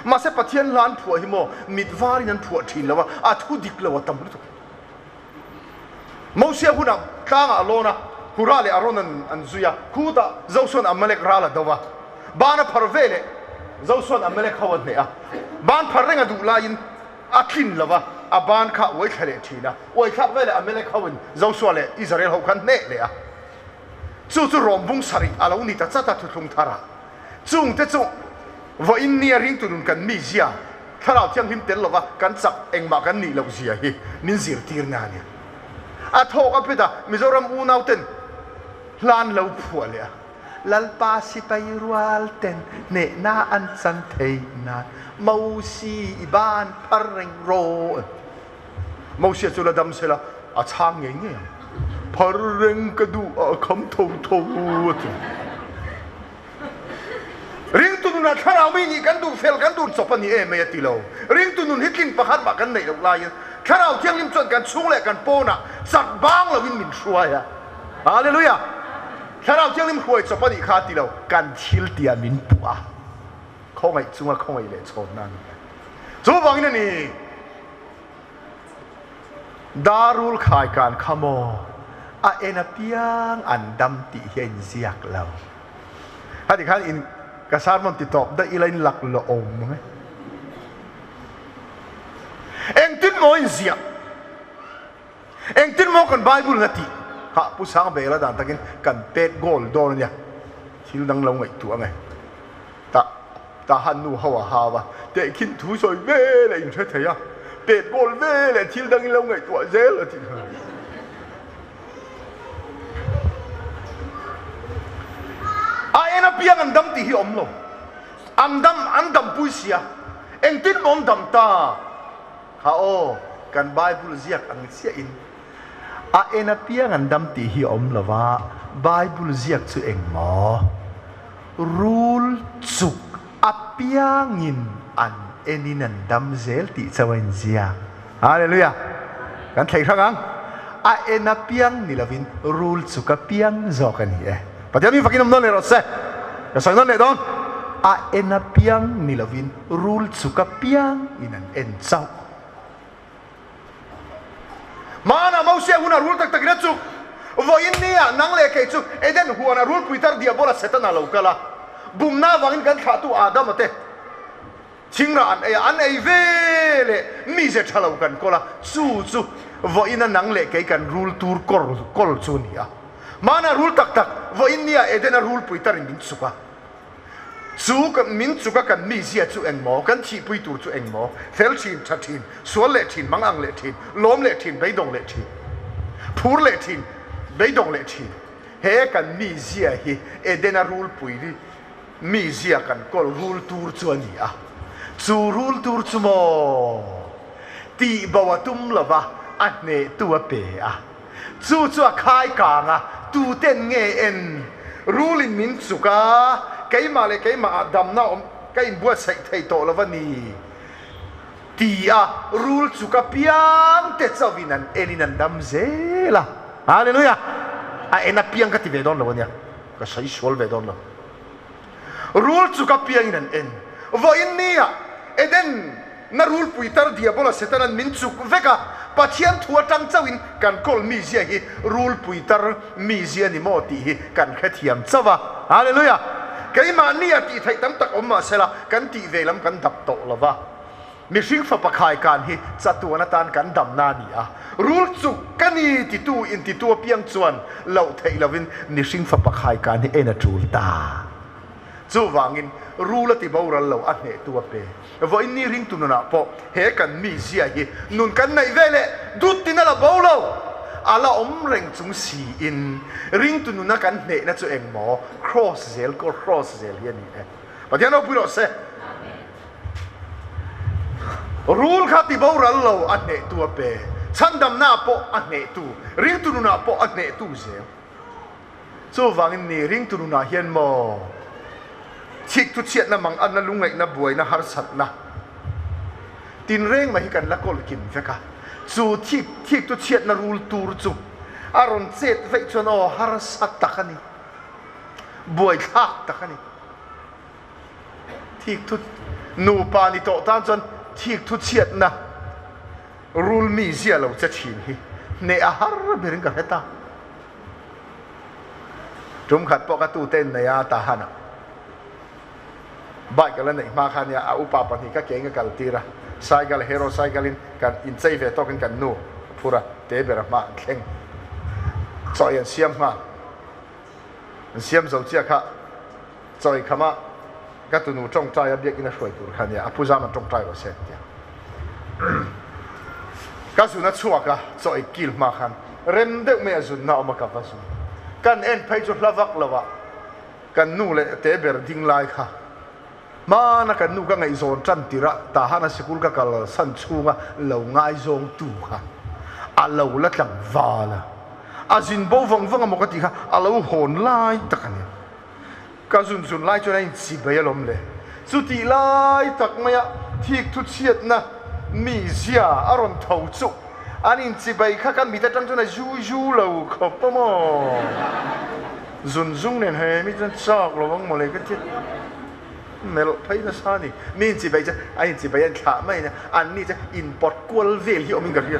Speaker 7: Mahse Pathian hla an phuah hi maw mit varin an phuah thin lo a, a thu dik lo a tam lutuk. Mosia hunah tlangah a lawn a, Hura leh Aron an an zui a, khutah Josua'n Amalek ral a do a. Ban a phar ve leh Josua'n Amalek ho a hneh a. Ban phar reng a duh laiin a tlin lo va. a ban kha uai thla leh thin a, uai thlak veleh Amalek ho in Joshua leh Israel ho kha an hneh leh a. Chu chu Rom bung sarih a lo ni ta chat a thuthlung thar ah. Chung te chu vawiin nia ringtu nun kan mi zia, Thlarau Thianghlim tel lova kan chak engmah kan nih loh zia hi min zirtir na a ni. A thawk a pet a, Mizoram unau ten hlan lo phuah leh a. Lalpa sipai rual ten hnehna an chan thei nan Mosi i ban phar reng rawh. Mosia chu la dam sela a chhang ngei ngei ang. Phar reng ka duh a kham tho tho a ti. Ringtu nunah thlarau mi nih kan duh fel kan duh chawp a ni em mai a ti lo. Ringtu nun hi tlin pakhat mah kan neih loh laiin Thlarau Thianghlim chuan kan chhung leh kan pawnah chak bang loin min hruai a. Hallelujah! Thlarau Thianghlim hruai chawp a nih kha a ti lo. Kan thil tia min puh a, khawngaih chunga khawngaih leh chhawnna a ni a. Chuvangin a ni, Darul khai kan kha maw a en apiang an dam tih hi a inziak lo. Hati khan in ka sermon ti tawp daih ila in lak lawh awm ang e. Engtin maw inziah? Engtin maw kan Bible na tih? Hah Pu Sangbela dan takin kan pet goal dawn ania. Thil dang lo ngaihtuah ang e. Tah tahan nu ho a hau a, tehkhin thu sawi ve leh in hre thei a, pet goal ve leh thil dangin lo ngaihtuah zel a tih kha. A en apiang an dam tih hi awm lo. An dam an dampui sia. Engtin maw an dam ta? Kha aw, kan Bible ziak ang chiahin a en apiang an dam tih hi awm lo va, Bible ziak chu eng maw? Rul chuk apiangin an enin an dam zel tih chauh a inziak. Hallelujah! Kan thlei hrang ang. A en apiang ni lovin rul chuk apiang zawk a ni e. Pathian mi fakin awm nawn leh rawh se. Ka sawi nawn leh dawn. A en apiang ni lovin rul chuk apiang in an en chauh. Hmanah Mosia hunah rul tak takin a chuk. Vawiin nia nang leh kei chu Eden huanah rulpui tar Diabola Setana lo kal a. Bumna avangin kan thlahtu Adama te thingrah an ei a, an ei ve leh mize tha lo kan kawl a. Chu chu vawiina nang leh kei kan rul tur kawl chu a ni a. Hmanah rul tak tak vawiin nia Edena rulpui tarin min chuk a. Chu min chuka kan mizia chu eng maw? Kan thihpui tur chu eng maw? Fel thin, tha thin, sual leh thin, mang ang leh thin, lawm leh thin, beidawng leh thin, phur leh thin, beidawng leh thin. He kan mizia hi Edena rulpui hi mizia kan kawl rul tur chu a ni a. Chu rul tur chu maw? Tihbo a tum lova a hnehtu a pe a. Chu chu a khai kang a, tuten nge en? Rulin min chuk a, keimah leh keimah ah damna awm ka inbuatsaih thei tawh lo va ni ti a, rul chuk apiang te chauhin an enin an dam zel a. Hallelujah! A en apiang ka ti ve dawn lo ania, ka sawi sual ve dawn lo. Rul chuk apiangin an en. Vawiin nia Eden na rulpui tar Diabola Setana'n min chuk vek a, Pathian thu atang chauhin kan kawl mizia hi rulpui tar mizia ni maw tih hi kan hrethiam chauh a. Hallelujah! Keimahnia tih theih tam tak awm mahsela kan tih ve lam kan dap tawh lo va. Mihring fapa khaikan hi chatuan atan kan damna a ni a, rul chuk ka ni titu intitu apiang chuan loh theih lovin mihring fapa khaikan hi en a tul ta. Chuvangin rul a ti boral lo a hnehtu a pe. Vawiin ni ringtu nunah pawh he kan mizia hi nun kan neih ve leh dut tin a la bo lo. A la awm reng chung siin ringtu nuna kan hnehna chu engmaw cross zel cross zel hi a ni e. Pathian ropui rawh se. Rul kha ti boral lo a hnehtu a pe, chhandamnaah pawh a hnehtu, ringtu nunah pawh a hnehtu zel. Chuvangin ni ringtu nunah hian maw thik thu chhiatna mang anna lungngaihna buaina harsatna tinreng mai hi kan la kawl kim vek a, chu thik thik thu chhiatna rul tur chu a rawn chet veih chuan aw harsa tak a ni, buaithlak tak a ni. Thik thu nupa ni tawh tan chuan thik thu chhiatna rul mi zia lo che thin hi hneh a har berin ka hre ta. Tum khat pawh ka tute in nei a Tahan ah bike a la neih hma kha nia a upa pahnih ka ke in ka kal tir a. Cycle hero cycle in kan inchei ve tawkin kan nu a phur a, te ber a hma an thleng. Chawi an siam nghal. An siam zo chiah kha chawi khama ka tunu tawngtai a biakinn a hruai tur kha nia, a pu zam an tawngtai rawh se an tia. Ka zun a chhuak a, chawi kil hma khan rem deuh mai a zunna a awm a ka va zun. Kan en phei chu hla vak lo ah kan nu leh te ber ding lai kha Hmana kan nu ka ngaihzawn tan tirh ah Tahana sikul ka kal san chhunga lo ngaizawng tu kha a lo la tlangval a, a zin bo vang vang amaw ka tih kha a lo hawn lai tak a ni. Ka zun zun lai chuan a inchi bai alawm le. Chutih lai tak maia thik thu chhiatna mizia a rawn tho chu an inchi bai kha ka mit atang chuan a zu zu lo khawp a maw. Zun zung nen he mi chuan chak lo ang mawle ka ti melh phei nasa a ni. Mi inchi bai chu a inchi bai an thlah mai nia, an ni chu inpawt kual vel hi awmin ka hria.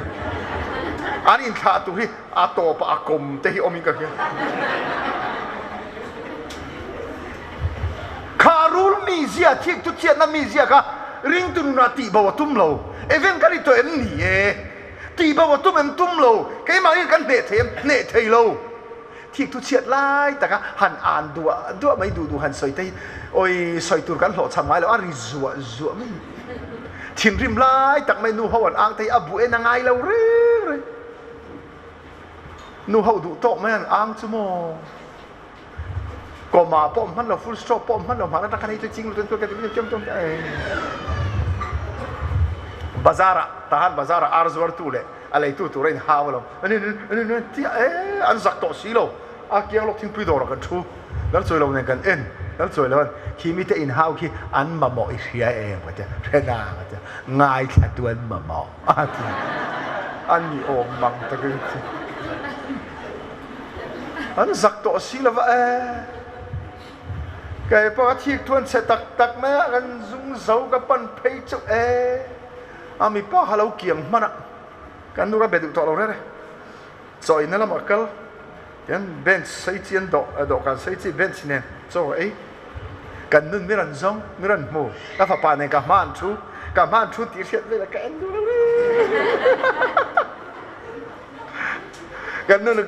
Speaker 7: An inthlah tur hi a tawpah a kawm te hi awmin ka hria. Kha rul mizia, thik chu chiatna mizia kha ringtu nunah tihbo a tum lo. Event kan i tawh em ni e? Tihbo a tum em tum lo. Keimah hian kan hneh thei em? Hneh thei lo. Thik thu chhiat lai taka han an duah duah mai duh duh han sawi te hi awi sawi tur kan hlawhchham ngai lo a ri zuah zuah mai. Thinrim lai tak mai nu ho an ang te hi a bu en a ngai lo reng reng. Nu ho duh tawk mai an ang chu maw. Comma pawh hman lo full stop pawh hman lo hman atang khan hei chu ching lutuk ka ti chum chum Bazar ah tahan bazar ah ar zuar tu leh a leitu tur a in hau alawm tia e an zak tawh si lo a kiang lawk thingpui dawrah kan thu lal chawi lo nen kan en lal chawi lo an khi mite in hau khi an mamawh i hria em ka tia hre na ka tia ngaithla tu an mamawh a ti an ni awm mang takin an zak tawh si lova e kei pawh a thik thu an chhe tak tak mai a kan zung zo ka pan phei chu e a mipa kha lo kiang hman a kan nu ka be duh tawh lo rere chaw inna lamah kal tian bench sei chi an dawh dawhkan sei chi bench nen chaw ei kan nun mi rawn zawng mi rawn hmu ka fapa nen ka hma an thu ka hma an thu tih hriat vel a ka en duh lo re kan nun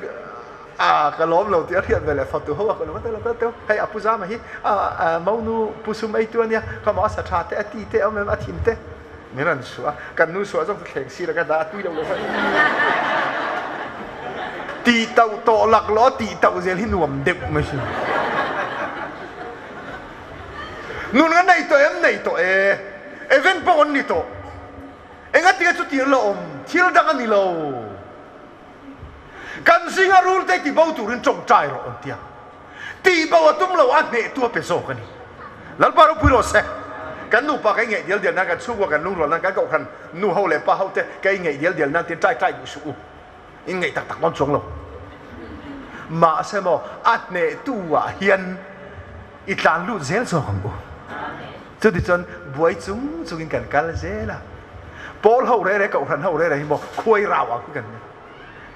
Speaker 7: a ka lawm lo tih a hriat ve leh fatu ho a ka lo ka lo teu hei a pu zama hi a monu pu sum ei tu ania ka mo a sa tha te a ti te awm em a thin te min rawn suah kan nu suah zawng thleng si la ka dah a tui lo lo ti tauh tawh lak lo ti tauh zel hi nuam deuh mai si nun nga nei to em nei to e event pawh an ni to Engatinge chuti an la awm? Thil dang a ni lo. Kan zinga rulte tibo turin tawngtai rawh an ti a. Tihbo a tum lo, a hnehtu a pe zawk a ni. Lalpa ropui rawh se. Kan nupa ka ingeih dial dial nan, kan chhungkua kan lungrual nan, kan kohhran nu ho leh pa ho te ka ingeih dial dial nan tiin ṭai ṭai duh suh u. Inngeih tak tak dawn chuang lo. Mahse maw, a hnehtu ah hian i tlan lut zel zawk ang u. Chutichuan buai chung chungin kan kal zel a. Pawl ho reh reh, kohhran ho reh reh hi maw khuai rau ang hi kan ni.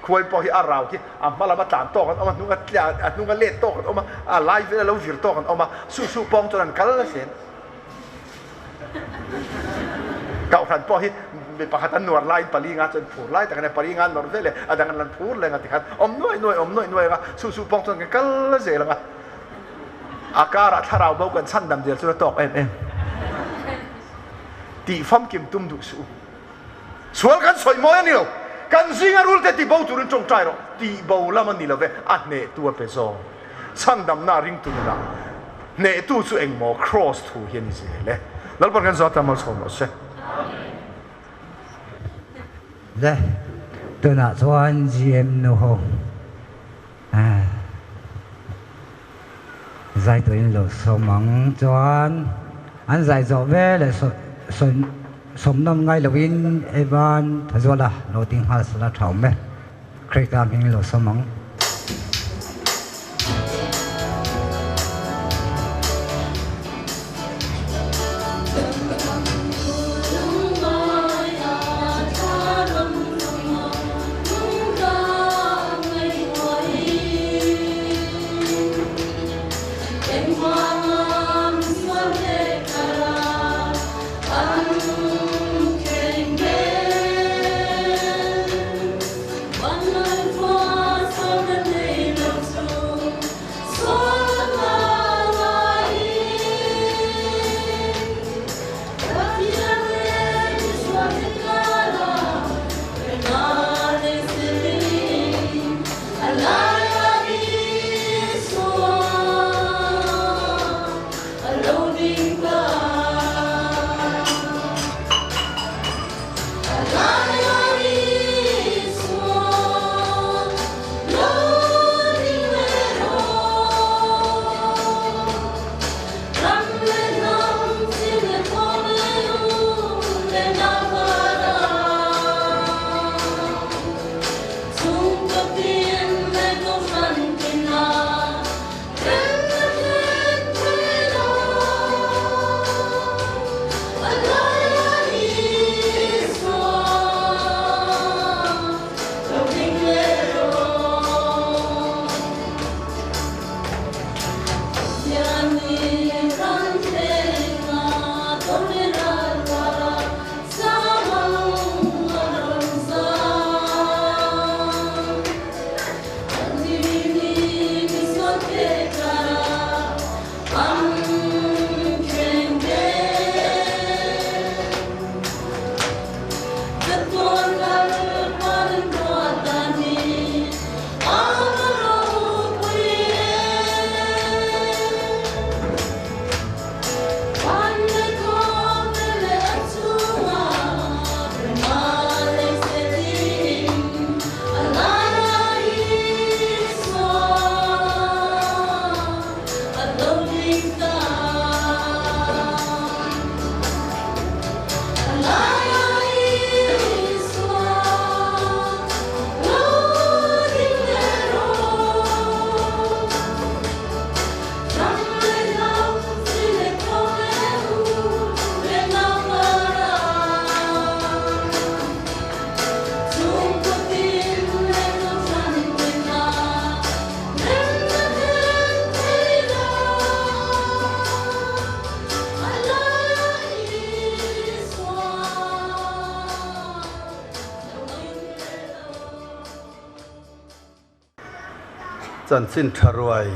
Speaker 7: Khuai pawh hi a rau khi a hma lama tlan tawk an awm a, hnung a a hnung a let tawk an awm a, a lai vel a lo vir tawk an awm a, su su pawng chuan an kal zel. Kohhran pawh hi mi pakhat an nuar laiin pali nga chuan phur lai tak a nia, pali nga an nawrh vel e, a dang an lan phur leng a tikhan awm nuai nuai, awm nuai nuai ang a, su su pawng chuan kan kal zel ang a. A karah thlarau bo kan chhandam zel chu a tawk em em. Tih famkim tum duh suh u. Sual kan sawi mawi a ni lo. Kan zinga rulte ti bo turin tawngtai rawh. Tih bo lam a ni lo ve, a hnehtu a pe zawk. Chhandamna ringtu nunah hnehtu chu engmaw Kraws thu hi a ni zel e. Lalpan kan zawt a malsawm rawh se.
Speaker 2: Le, tunah chuan GM nu ho. Zai turin lo sawm ang chuan an zai zawh ve leh sawmnawm ngai loin Evan Thazuala lo ding nghal sala tha awm e. Krista hming lo sawm ang.
Speaker 8: Chanchin tha ruai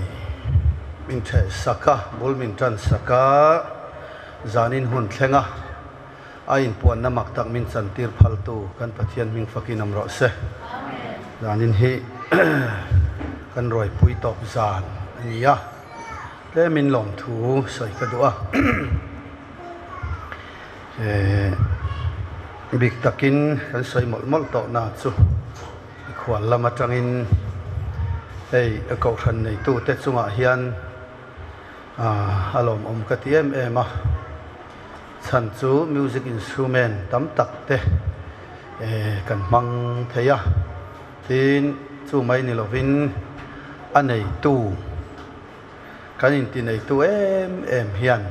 Speaker 8: min theh sak a, bul min tan sak a, zanin hun thleng a, a inpuanna mak tak min chantir phaltu kan Pathian hming fakin awm rawh se. Zanin hi kan ruaipui tawp zan a ni a, tlemin lawmthu sawi ka duh a. Bik takin kan sawi mawlh mawlh tawh na chu Mikhual lam atangin hei kohhran neitute chungah hian a lawmawm ka ti em em a, chhan chu music instrument tam tak te kan hmang thei a, tin chu mai ni lovin a neitu Kan inti neitu em em hian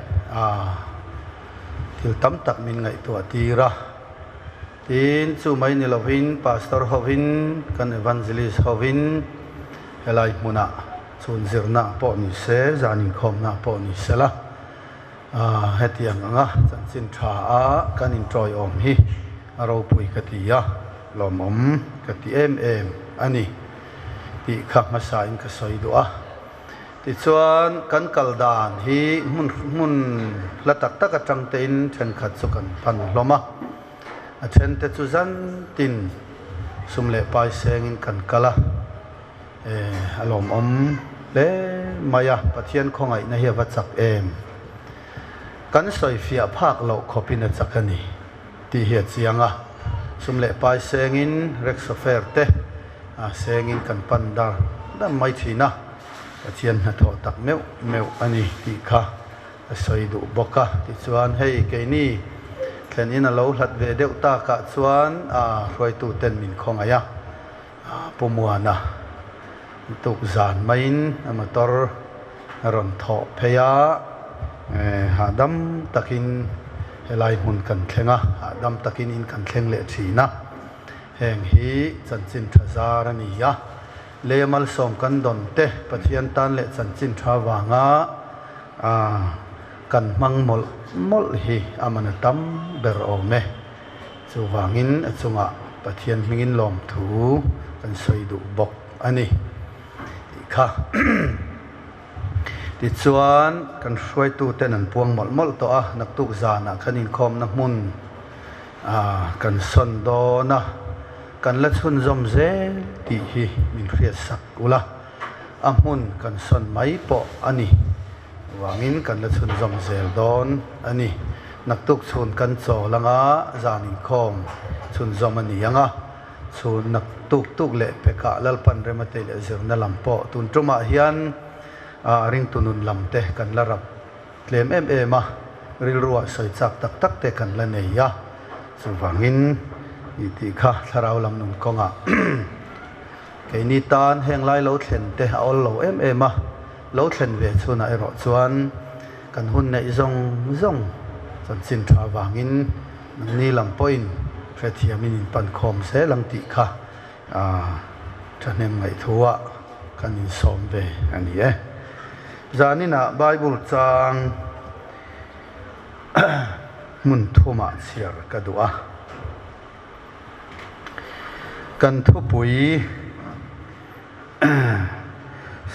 Speaker 8: thil tam tak min ngaihtuah tir a. Tin, chu mai ni lovin Pastor hovin, kan Evangelist hovin helai hmunah chhun zirna pawh ni se, zan inkhawmna pawh ni se la, hetiang anga chanchin tha a kan intawiawm hi a ropui ka ti a, lawmawm ka ti em em a ni tih kha hmasain ka sawi duh a. Tichuan, kan kal dan hi hmun hmun hla tak tak atang tein thenkhat chu kan pan hlawm a. A thente chu zantin sum leh pai sengin kan kal a, a lawmawm hle mai a, Pathian khawngaihna hi a va chak em? Kan sawifiah phak loh khawpin a chak a ni tih hi a chiang a. Sum leh pai sengin Rexofer te sengin kan pan dar dam mai thin a, Pathian hnathawh tak meuh meuh a ni tih kha a sawi duh bawk a. Tichuan hei keini thlen in a lo hlat ve deuh takah chuan hruaitu ten min khawngaih a, Pu Muana tuk zan maiin a motor a rawn thawh phei a, hahdam takin helai hmun kan thleng a, hahdam takin in kan thleng leh thin a. Heng hi chanchin tha zar a ni a, lei a malsawm kan dawn te Pathian tan leh chanchin tha vanga kan hmang mawlh mawlh hi a man a tam ber awm e. Chuvangin a chungah Pathian hmingin lawmthu kan sawi duh bawk a ni tih kha. Tichuan kan hruaituten an puang mawlh mawlh tawh a, naktuk zanah kan inkhawmna hmun kan sawn dawn a, kan la chhunzawm zel tih hi min hriatsak ula, a hmun kan sawn mai pawh a ni. Vangin kan la chhunzawm zel dawn a ni. Naktuk chhun kan chawl anga zan inkhawm chhunzawm a ni ang a, chhun naktuk tuk leh pekah Lalpan Rematei leh zirna lam pawh tun tumah hian ringtu nun lam te kan la rap tlem em em a, rilruah sawi chak tak tak te kan la nei a, chuvangin i tih kha thlarau lam nun kawngah Keini tan heng lai lo thlen te a awl lo em em a, lo thlen ve chhunah erawh chuan kan hun neih zawng zawng chanchin tha vangin nangni lam pawhin hrethiamin in pan khawm zel ang tih kha thahnem ngaihthuah kan insawm ve a ni e. Zaninah Bible chang hmun thumah chhiar ka duh a. Kan thupui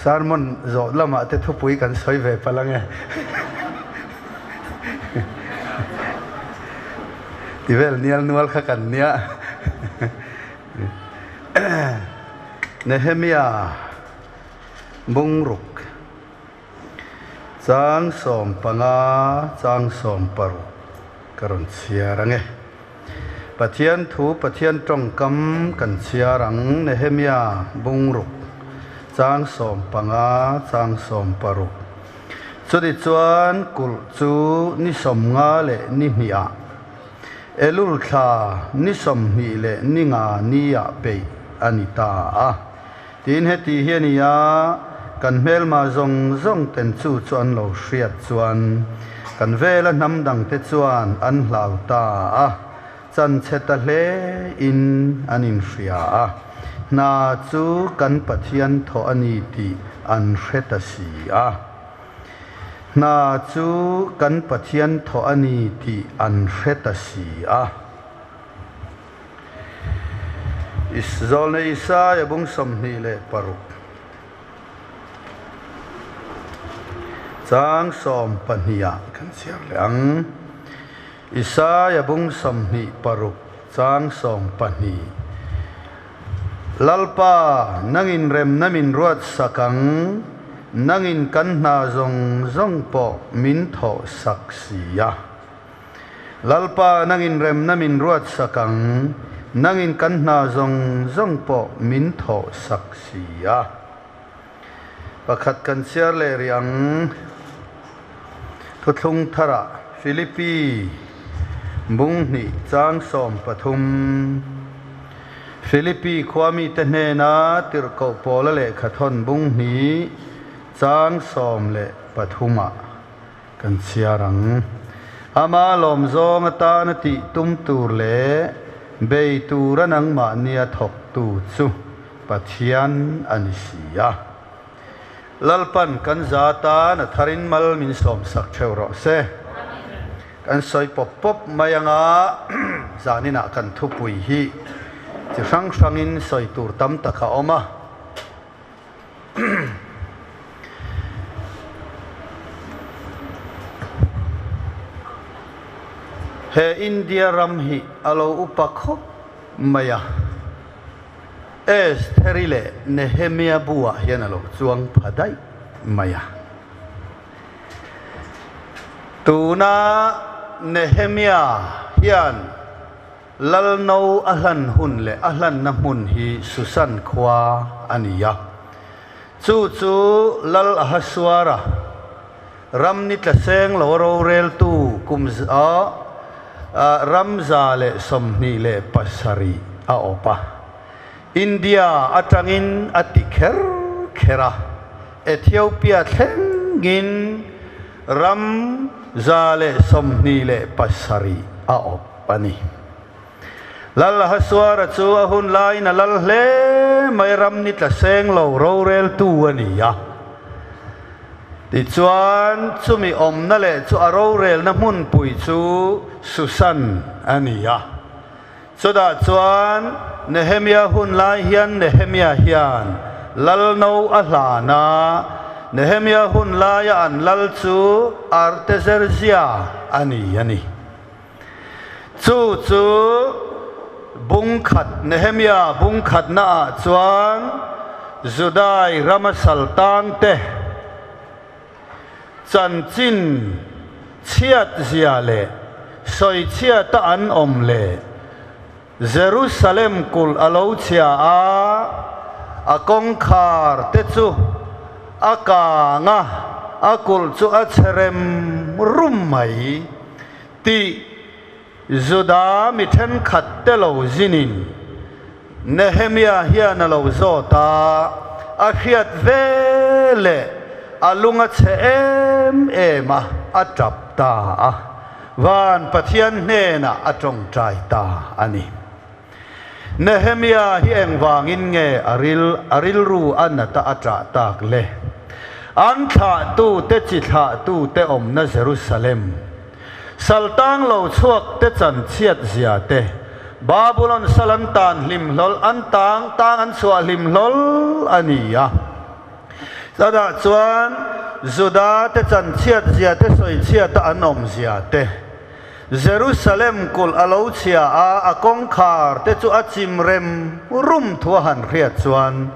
Speaker 8: sermon zawh lamah te thupui kan sawi ve palh ange. Ti vel nial nual kha kan nia. Nehemia bungruk chang 15 chang 16 ka rawn chhiar ange. Pathian thu Pathian tawngkam kan chhiar ang Nehemia bungruk chang 15 chang 16. Chutichuan kulh chu ni 50 leh ni hnihah Elul thla ni 20 leh ni nga niah peih a ni ta a. Tin heti hi a ni a, kan hmelma zawng zawng ten chu chu an lo hriat chuan kan vela hnam dangte chuan an hlau ta a, chanchhe ta hle in an inhria a, hna chu kan Pathian thawh a ni tih an hre ta si a. Hna chu kan Pathian thawh a ni tih an hre ta si a. Zawlna Isaia bung 26. Chang 12 ah kan chhiar leh ang. Isaia bung 26 chang 12. Lalpa, nangin remna min ruat sak ang, nangin kan hna zawng zawng pawh min thawh sak si a. Lalpa, nangin remna min ruat sak ang, nangin kan hna zawng zawng pawh min thawh sak si a. Pakhat kan chhiar leh rih ang. Thuthlung tharah Philippi bung hnih chang 13. Philippi khua mite hnena tirhkoh pawla lehkha thawn bung hnih chang 13 ah Kan chhiar ang. Ama lawm zawng atana tih tum tur leh bei tura nangmahnia thawktu chu Pathian a ni si a. Lalpan kan za tan a tharin mal min sawmsak theuh rawh se. Kan sawi pawp pawp mai anga zaninah kan thupui hi chi hrang hrangin sawi tur tam tak a awm a. He India ram hi a lo upa khawp mai a, Estheri leh Nehemia buah hian a lo chuang pha daih mai a. Tuna Nehemia hian Lalno a hlan hun leh a hlanna hmun hi Susan khua a ni a. Chu chu Lal Ahasuara, ram ni tla seng lo roreltu kum ram 127 a awp a. India atangin a ti kher kher a, Ethiopia thlengin ram 127 a awp. a ni. Lal Ahasuara chu a hun laiin a lal hle mai, ram ni tla seng lo roreltu a ni a. Tichuan, chumi awmna leh chu a rorelna hmunpui chu Susan a ni a. Chutah chuan Nehemia hun lai hian Nehemia hian lal no a hlan a, Nehemia hun laia an lal chu Artezerzia a ni a ni. Chu chu bung khat Nehemia bung khatnaah chuan Judai rama saltan te chanchin chhiat zia leh sawi chhiata an awm leh Jerusalem kulh a lo chhia a, a kawngkhar te chu a kang a, a kulh chu a chhe rem rum mai. Tih Juda mi thenkhat te lo zinin Nehemia hian a lo zawt a, a hriat ve leh a lung a chhe em em a, a tap ta a, van Pathian hnenah a tawngtai ta a ni. Nehemia hi engvangin nge a ril a rilru a nata a ṭah tak le? An thlahtute chi thlahtute awmna Jerusalem, saltang lo chhuak te chanchhiat zia te, Babulon sal an tan hlim hlawl an tang tang an chhuah hlim hlawl a ni a. Chutah chuan Juda te chanchhiat zia te sawichhiata an awm zia te, Jerusalem kulh a lo chhia a, a kawngkhar te chu a chim rem rum thu a han hriat chuan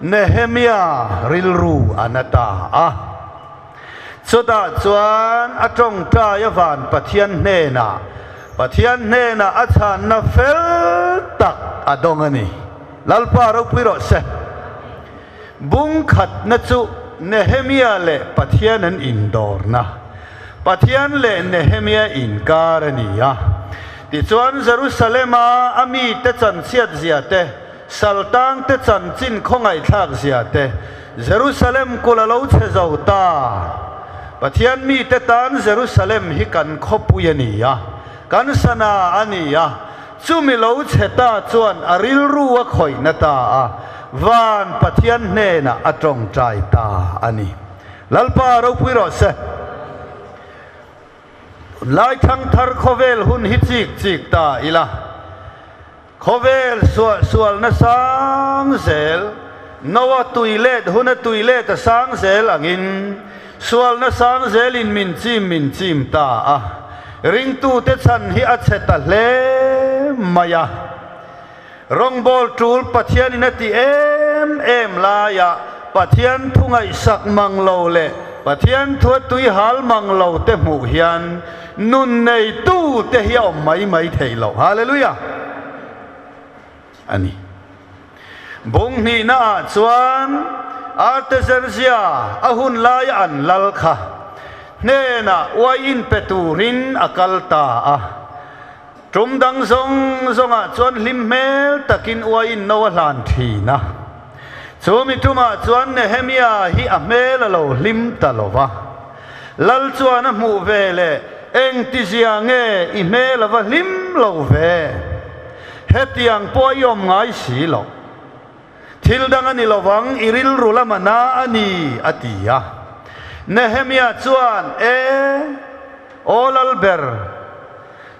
Speaker 8: Nehemia rilru a na ta a. Chutah chuan a tawngtai a van Pathian hnenah, Pathian hnenah a chhanna fel tak a dawng a ni. Lalpa ropui rawh se. Bung khatna chu Nehemia leh Pathian an indawrna, Pathian leh Nehemia inkar a ni a. Tichuan Jerusalema a mite chanchhiat zia te, saltangte chanchin khawngaihthlak zia te, Jerusalem kulh a lo chhe zo ta. Pathian mite tan Jerusalem hi kan khawpui a ni a, kan sana a ni a. Chumi lo chhe ta chuan a rilru a khawihna ta a, van Pathian hnenah a tawngtai ta a ni. Lalpa ropui rawh se. Tunlai thangthar khawvel hun hi chik chik ta ila. Khawvel suah sualna sang zel, Noa tui let huna tui let a sang zel angin. Sualna sang zelin min chim min chim ta a, ringtute chhan hi a chhe ta hle mai a. Rawngbawl tul Pathianin a ti em em laia Pathian thu ngaihsak mang lo leh Pathian thua tui hal mang lo te hmuh hian nun neitu te hi a awm mai mai thei lo. Hallelujah! A ni. Bung hnihna ah chuan Artaxerxes a hun laia an lal kha hnenah uaiin pe turin a kal ta a. Tum dang zawng zawngah chuan hlim hmel takin uaiin no a hlan thin a. Chu mi tumah chuan Nehemia hi a hmel a lo hlim ta lo va. Lal chuan a hmuh ve leh, Engtizia nge i hmel a va hlim lo ve? Hetiang pawh i awm ngai si lo. Thil dang a ni lovang, i rilru lama na a ni, a ti a. Nehemia chuan, E, aw Lalber,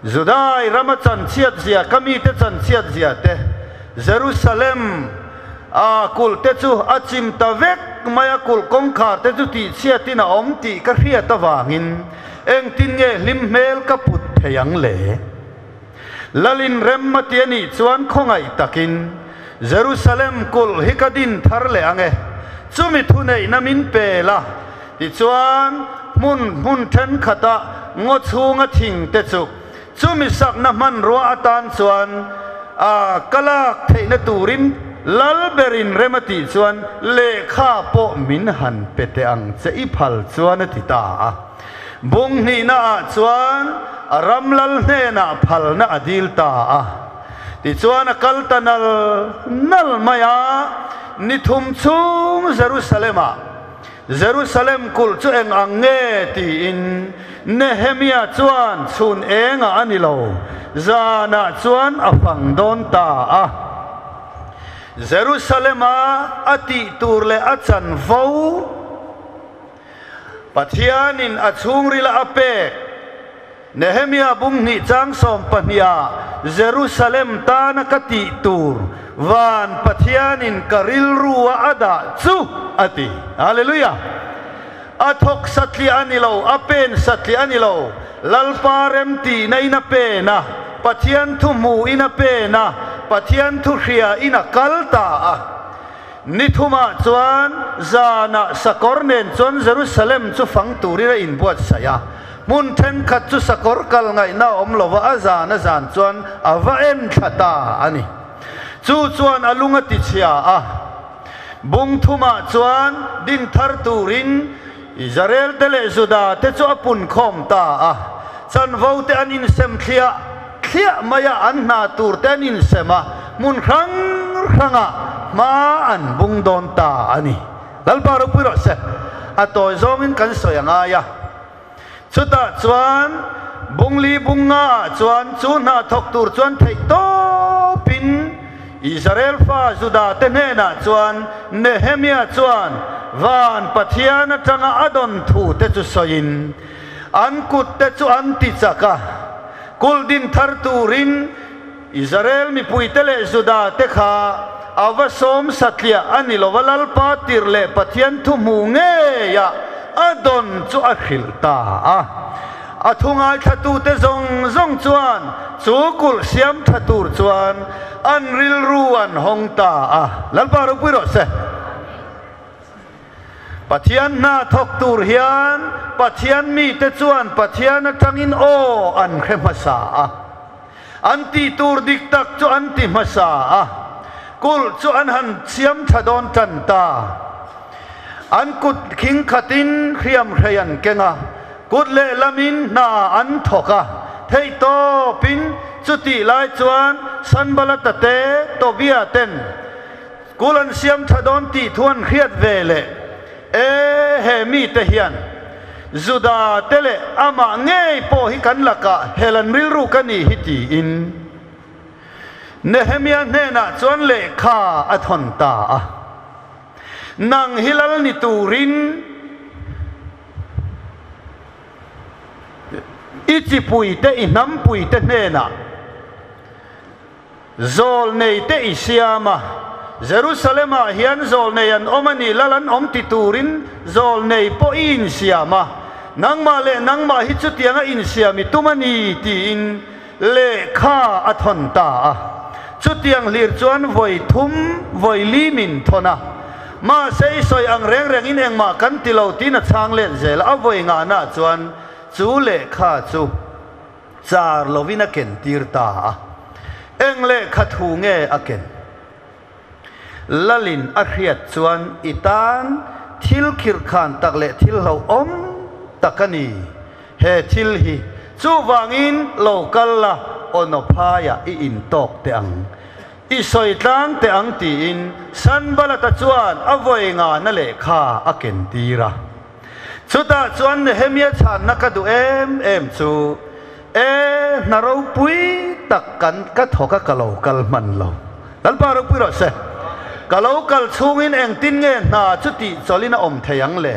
Speaker 8: Judai rama chanchhiatzia, ka mite chanchhiatzia te, Jerusalem a kulh te chu a chim ta vek mai a, kulh kawngkhar te chu tihchhiatin a awm tih ka hriat avangin engtin nge hlim hmel ka put thei ang le? Lalin rem a ti a nih chuan khawngaih takin Jerusalem kulh hi ka din thar leh ang e, chumi thuneihna min pe la, tichuan hmun hmun thenkhatah ngaw chhunga thing te chu chumi sakna hmanrua atan chuan a ka lak theihna turin lal berin rem a tih chuan lehkha pawh min han pe teh ang che i phal chuan a ti ta a. Bung hnihna ah chuan a ram lal hnenah phalna a dil ta a. Tichuan a kal ta nal nal mai a, ni thum chhung Jerusalem ah Jerusalem kulh chu eng ang nge tiin Nehemia chuan chhun engah a ni lo, zanah chuan a fang dawn ta a. Jerusalem a a tih tur leh a chanvo. Pathianin a chhungrila a pek Nehemia bung hnih chang 12ah Jerusalem tana ka tih tur van Pathianin ka rilrua a dah chu a ti. Hallelujah! A thawk satliah a ni lo, a pen satliah a ni lo, Lalpa remtihna in a pen a, Pathian thu hmuh in a pen a, Pathian thu hria in a kal ta a. Ni thumah chuan zanah sakawr nen chuan Jerusalem chu fang turin a inbuatsaih a. Hmun thenkhat chu sakawr kal ngaihna a awm lova a zan a zan chuan a va en thla ta a ni. Chu chuan a lung a tichhia a. Bung thumah chuan din thar turin Israel te leh Juda te chu a pun khawm ta a. Chanvo te an insem thliah thliah mai a, an hna tur te an insem a, hmun hrang hrangah hma an bung dawn ta a ni. Lalpa ropui rawh se, a tawi zawngin kan sawi a ngai a. Chutah chuan bungli bung nga ah chuan chu hna thawk tur chuan theih tawpin Israel fa Juda te hnenah chuan Nehemia chuan van Pathian atanga a dawn thu te chu sawiin an kut te chu an ti chak a. Kulh din thar turin Israel mipuite leh Juda te kha a va sawm satliah a ni lova Lalpa tirh leh Pathian thu hmu ngeia a dawn chu a hrilh ta a. A thu ngaithlatute zawng zawng chuan chu kulh siam tha tur chuan an rilru an hawng ta a. Lalpa ropui rawh se. Pathian hna thawk tur hian Pathian mite chuan Pathian atangin aw an hre hmasa a. An tih tur dik tak chu an ti hmasa a. Kulh chu an han siam tha dawn tan ta. An kut khing khatin hriam hrei an keng a, kut lehlamin hna an thawk a. Theihtawpin chutih lai chuan Sanbalata te, Tobia ten, Kul an siam tha dawn tih thu an hriat ve leh e, he mite hian Juda te leh amah ngei pawh hi kan lakah hel an rilru ka ni hi tiin Nehemia hnenah chuan lehkha a thawn ta a. Nang hi lal ni turin i chipuite i hnampuite hnenah Zawlnei te i siam a, Jerusalem-ah hian zawlnei an awm a ni, lal an awm ti turin zawlnei pawh i insiam a, nangmah leh nangmah hi chutianga insiam i tum a ni, tiin lehkha a thawn ta a. Chutiang hlir chuan vawi thum, vawi li min thawn a. Mahse, i sawi ang reng rengin engmah kan ti lo tiin a chhang let zel a, vawi ngahna chuan chu lehkha chu char lovin a ken tir ta a. Eng lehkha thu nge a ken? Lalin a hriat chuan i tan thil khirhkhan tak leh thil hlauhawm tak a ni he thil hi. Chuvangin lo kal la, Onophaiah i intawk teh ang, i sawi tlang teh ang tiin Sanbalata chuan a vawi ngana lehkha a ken tir a. Chutah chuan Nehemia chhanna ka duh em em chu, E, hna ropui tak kan ka thawk a, ka lo kal hman lo. Lalpa ropui rawh se. Ka lo kal chhungin engtin nge hna chu tih chawlhin a awm thei ang le?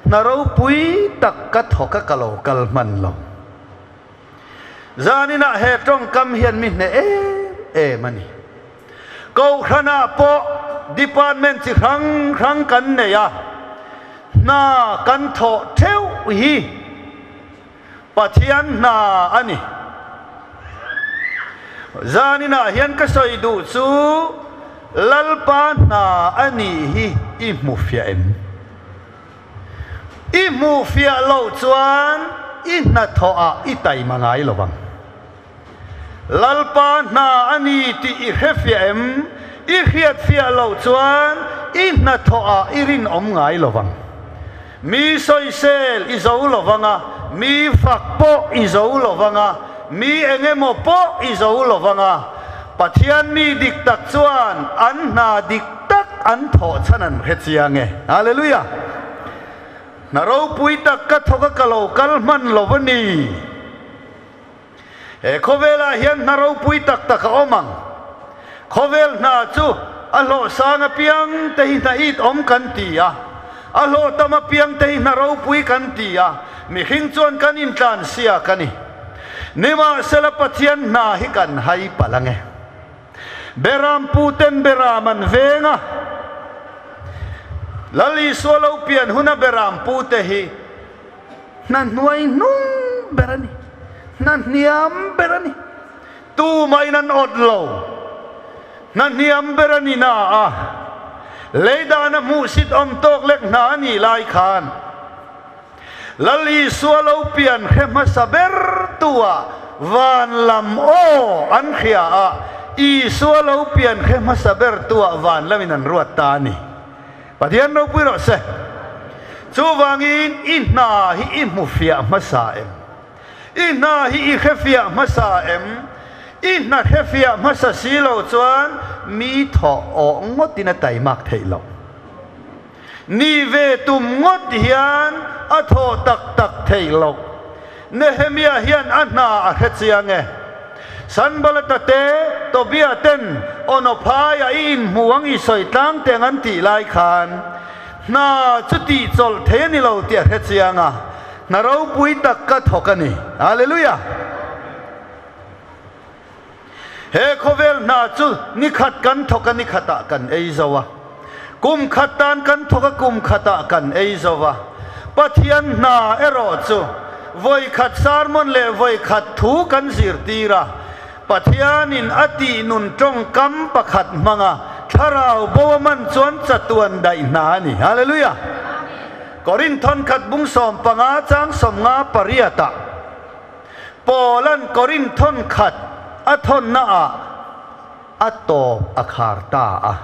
Speaker 8: Hna ropui tak ka thawk a, ka lo kal hman lo. Zaninah he tawngkam hian mi hneh em em a ni. Kohhranah pawh department chi hrang hrang kan nei a, hna kan thawh theuh hi Pathian hna a ni. Zaninah hian ka sawi duh chu Lalpa hna a nih hi i hmu fiah em? I hmuh fiah loh chuan i hnathawhah i taima ngai lo vang. Lalpa hna a ni tih i hre fiah em? I hriat fiah loh chuan i hnathawhah i rinawm ngai lo vang. Mi sawisel i zo lo vang a, mi fak pawh i zo lo vang a, mi eng emaw pawh i zo lo vang a. Pathian mi dik tak chuan an hna dik tak an thawh chhan an hre chiang e. Hallelujah! Hna ropui tak ka thawk a ka lo kal hman lo a ni. He khawvelah hian hna ropui tak tak a awm ang. Khawvel hna chu a hlawh sang apiang te hi hna it awm kan ti a, a hlawh tam apiang te hi hna ropui kan ti a, mihring chuan kan intlan siak a ni. Nimahsela Pathian hna hi kan hai palh ang e. Beram puten beram an veng a, Lal Isua lo pian huna beram pute hi, Hna hnuai hnung ber a ni. Hna hniam ber a ni. Tumahin an awt lo. Hna hniam ber a ni na a, lei dana hmuhsit awm tawk lek hna a nih lai khan Lal Isua lo pian hre hmasa ber tua van lam aw an hria a, Isua lo pian hre hmasa ber tua van lamin an ruat ta a ni. Pathian ropui rawh se. Chuvangin i hna hi i hmu fiah hmasa em? I hna hi i hre fiah hmasa em? I hna hre fiah hmasa si lo chuan mi thawh awh ngawtin a taimak theih loh. Ni ve tum ngawt hian a thawh tak tak theih loh. Nehemia hian a hna a hre chiang e. Sanbalata te, Tobia ten Onophaia i inhmu ang i sawi tlang teng an tih lai khan hna chu tih chawlh thei a ni lo tih a hre chiang a, hna ropui tak ka thawk a ni. Hallelujah! He khawvel hna chu nikhat kan thawk a, nikhatah kan ei zo a. Kum khat tan kan thawk a, kum khatah kan ei zo a. Pathian hna erawh chu vawi khat sermon leh vawi khat thu kan zirtir a. Pathianin a tih nun tawngkam pakhat hmanga thlarau bo a man chuan chatuan daih hna a ni. Hallelujah! Korinthon khat bung 15 chang 50 pariatah. Paula'n Korinthon khat a thawnnaah a tawp a khar ta a.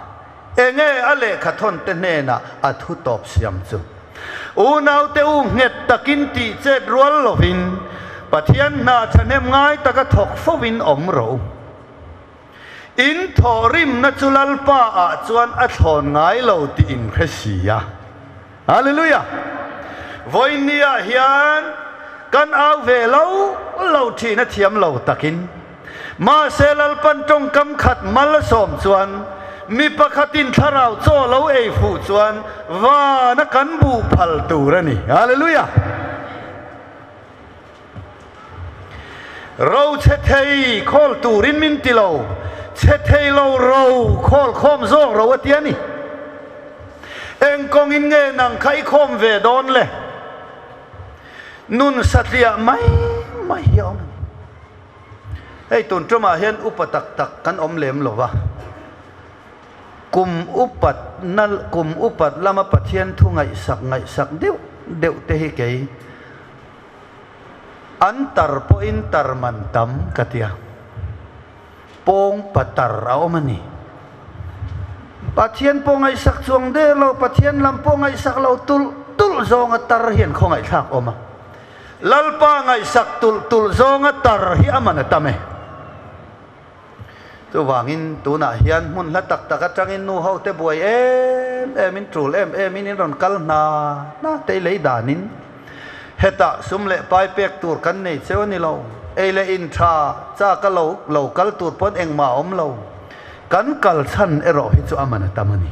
Speaker 8: Enge a lehkha thawnte hnenah a thu tawp siam chu? Unaute u nghet takin tih chet rual lovin Pathian hna thahnem ngai taka thawk fovin awm rawh u. In thawhrimna chu Lalpa ah chuan a thlawn ngai lo tih in hre si a. Hallelujah! Vawiin ah hian kan au ve lo lo thin a thiam lo takin. Mahse Lalpan tawngkam khat mal a sawm chuan mi pakhatin thlarau chaw lo ei fuh chuan vana kan buh phal tur a ni. Hallelujah! Rochhe thei khawl turin min ti lo. Chhe thei lo ro khawl khawm zawk ro a ti a ni. Eng kawngin nge nang kha i khawm ve dawn le? Nun satliah mai mai hi a awm a ni. Hei tun tumah hian upa tak tak kan awm lem lo va, kum upat na kum upat lama Pathian thu ngaihsak ngaihsak deuh deuh te hi kei an tar pawhin tar man tam ka ti a, pawng pa tar a awm a ni. Pathian pawh ngaihsak chuang der lo, Pathian lam pawh ngaihsak lo tulh tulh zawnga tar hian khawngaihthlak awm a. Lalpa ngaihsak tulh tulh zawnga tar hi a man a tam e. Chuvangin tunah hian hmun hla tak tak atangin nu ho te buai em em in tul em em in in rawn kal hna hna te i lei danin hetah sum leh pai pek tur kan nei cheu a ni lo. Ei leh in tha chak a lo lo kal tur pawn engmah a awm lo. Kan kal chhan erawh hi chu a man a tam a ni.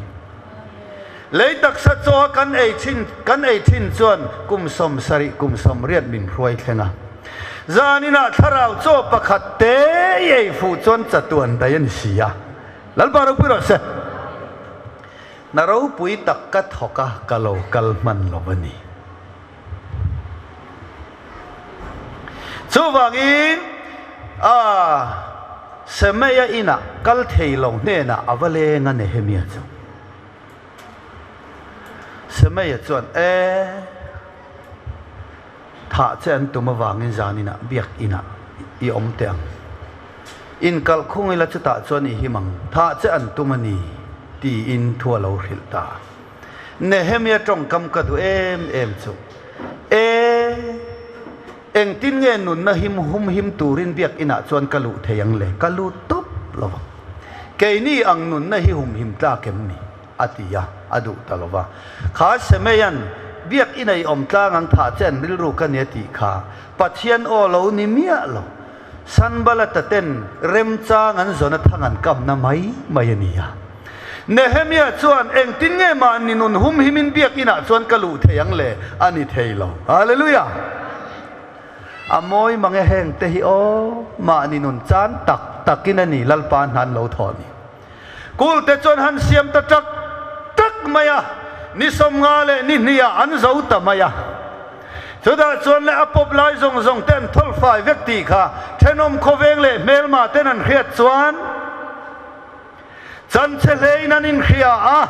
Speaker 8: Lei taksa chaw a kan ei thin kan ei thin chuan kum 70 kum 80 min hruai thleng a. Zaninah thlarau chaw pakhat te i ei fuh chuan chatuan daih a ni si a. Lalpa ropui rawh se. Na ropui tak ka thawk a ka lo kal hman lo a ni. Chuvangin a Semeia inah kal thei lo hnenah a va leng a Nehemia chu. Semeia chuan, E, thah che an tum avangin zaninah biak inah i awm teh ang. Inkalh khung ila chutah chuan i him ang, thah che an tum a ni, tiin thu a lo hrilh ta. Nehemia tawngkam ka duh em em chu, E, engtin nge nunna him hum him turin biakinah chuan ka luh thei ang le? Ka lut tawp lo vang. Keini ang nunna hi hum him tlak em ni? a ti a, a duh ta lo va. Kha Semeian, Biakin a i awm tlang ang thah che an rilru ka nia tih kha Pathian aw lo ni miah lo. Sanbalata ten remchang an zawn a thang an kamna mai mai a ni a. Nehemia chuan, Engtin nge mahni nun humhimin biakinah chuan ka luh thei ang le? A ni thei lo. Hallelujah! A mawi mang e heng te hi aw, mahni nun chan tak takin a ni Lalpa hna an lo thawh ni. Kul te chuan han siam ta tak tak mai a, ni 50 leh ni hniah an zo ta mai a. Chutah chuan le a pawp lai zawng zawng te an thawlh fai vek tih kha thenawm khawveng leh hmelma ten an hriat chuan Chanche hlein an inhria a,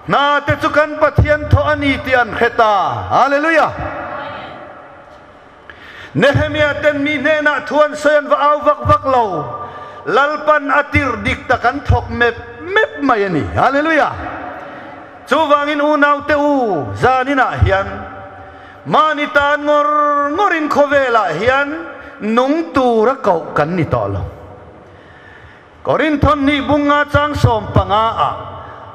Speaker 8: hna te chu kan Pathian thawh a ni tih an hre ta. Hallelujah! Nehemia ten mi hnenah thu an sawi an va au vak vak lo. Lalpan a tirh dik tak an thawk mep mep mai a ni. Hallelujah! Chuvangin unaute u, zaninah hian mahni tan ngawr ngawrin khawvelah hian nung tura koh kan ni tawh lo. Korinthon nih bunga chang 15 ah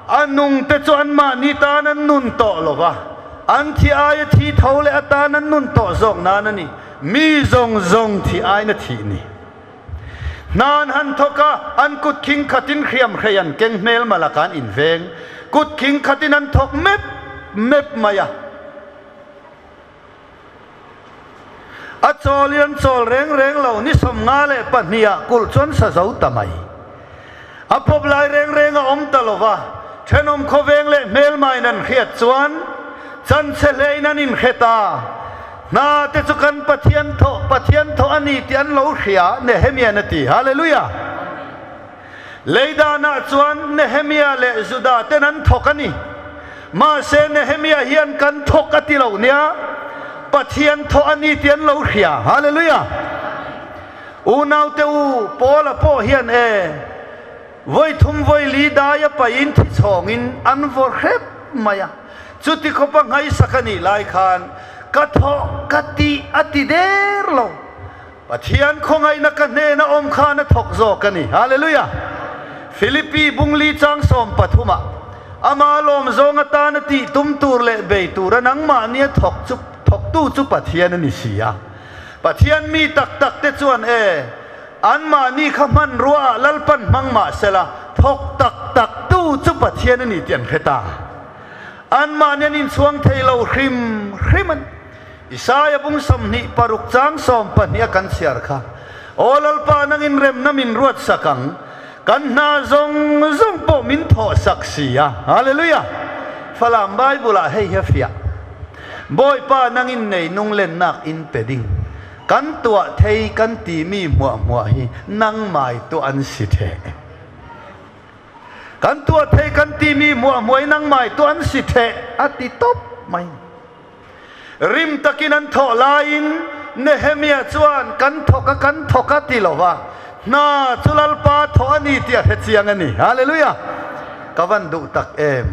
Speaker 8: a nung te chu anmahni tan an nun tawh lo va, an thi aia thi tho leh atan an nun tawh zawk nan a ni. Mi zawng zawng thi aina thih ni. Hna an han thawk a, an kut khing khatin hriam hrei an keng hmel malak an inveng. Kut khing khatin an thawk mep mep mai a. A chawl i an chawl reng reng lo, ni 52 ah kulh chuan sa zo ta mai. A pawp lai reng reng a awm ta lo va, thenawm khawveng leh hmelmain an hriat chuan chanchhe hlein an inhre ta. Hna te chu kan Pathian thawh, Pathian thawh a ni tih an lo hria, Nehemian a ti. Hallelujah! Leidanah chuan Nehemia leh Juda ten an thawk a ni. Mahse Nehemia hian kan thawk a ti lo nia, Pathian thawh a ni tih an lo hria. Hallelujah! Unaute u, Paula pawh hian e, vawi thum vawi li dai a paih in thi chhawngin an vaw hrep mai a. Chuti khawpa nghaisak a nih lai khan ka thawh ka tih a ti der lo. Pathian khawngaihna ka hnena awm khan a thawk zawk a ni. Hallelujah! Philippi bungli chang 13 ah, Ama lawm zawng atana tih tum tur leh bei tura nangmahnia thawk chu thawktu chu Pathian a ni si a. Pathian mi tak tak te chuan e, anmahni kha hmanrua ah Lalpan hmang mah sela, thawk tak tak tu chu Pathian a ni tih an hre ta. Anmahni an inchhuang thei lo hrim hrim a ni. Isaia bung 26 chang 12 a kan chhiar kha. Aw Lalpa nangin remna min ruat sak ang, kan hna zawng zawng pawh min thawh sak si a. Hallelujah! Falam Bible ah hei hi a fiah. Bawipa nangin nei nung lennak in pe ding. Kan tuah thei kan timi hmuah hmuah hi nangmai tuah an si theh. Kan tuah thei kan timi hmuah hmuah hi nangmai tuah an si theh a ti tawp mai. Rim takin an thawh laiin Nehemiah chuan kan thawk a kan thawk a ti lo va, hna chu Lalpa thawh a ni tih a hre chiang a ni. Hallelujah! Ka van duh tak em!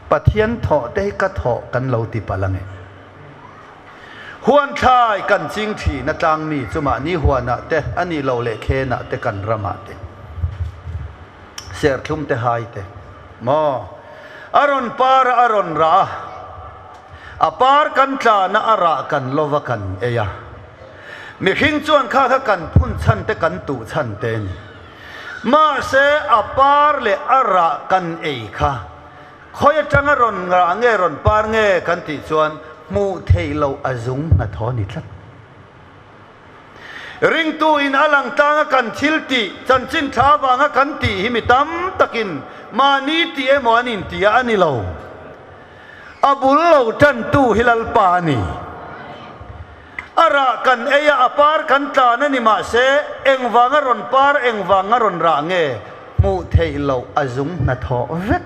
Speaker 8: Pathian thawh te hi ka thawh kan lo ti palh ange. Huan thlai kan ching thin a tlangmi chu mahni huanah te a nih loh leh khenah te kan ramah te serthlum te hai te maw a rawn par a a rawn rah a, a par kan tlan a a rah kan lova kan ei a. Mihring chuan kha kha kan phun chhan te kan tuh chhan te a ni. Mahse a par leh a rah kan ei kha Khawi atanga rawn rah nge rawn par nge kan tih chuan hmuh theih loh a zung hnathawh a ni tlat. Ringtu in a lang tlanga kan thil tih, chanchin tha avanga kan tih hi mi tam takin mahni tih emaw an inti a a ni lo. A bul lo tantu hi Lalpa a ni. A rah kan ei a, a par kan tlan a ni mahse engvanga rawn par engvanga rawn rah nge hmuh theih loh a zung hnathawh vek.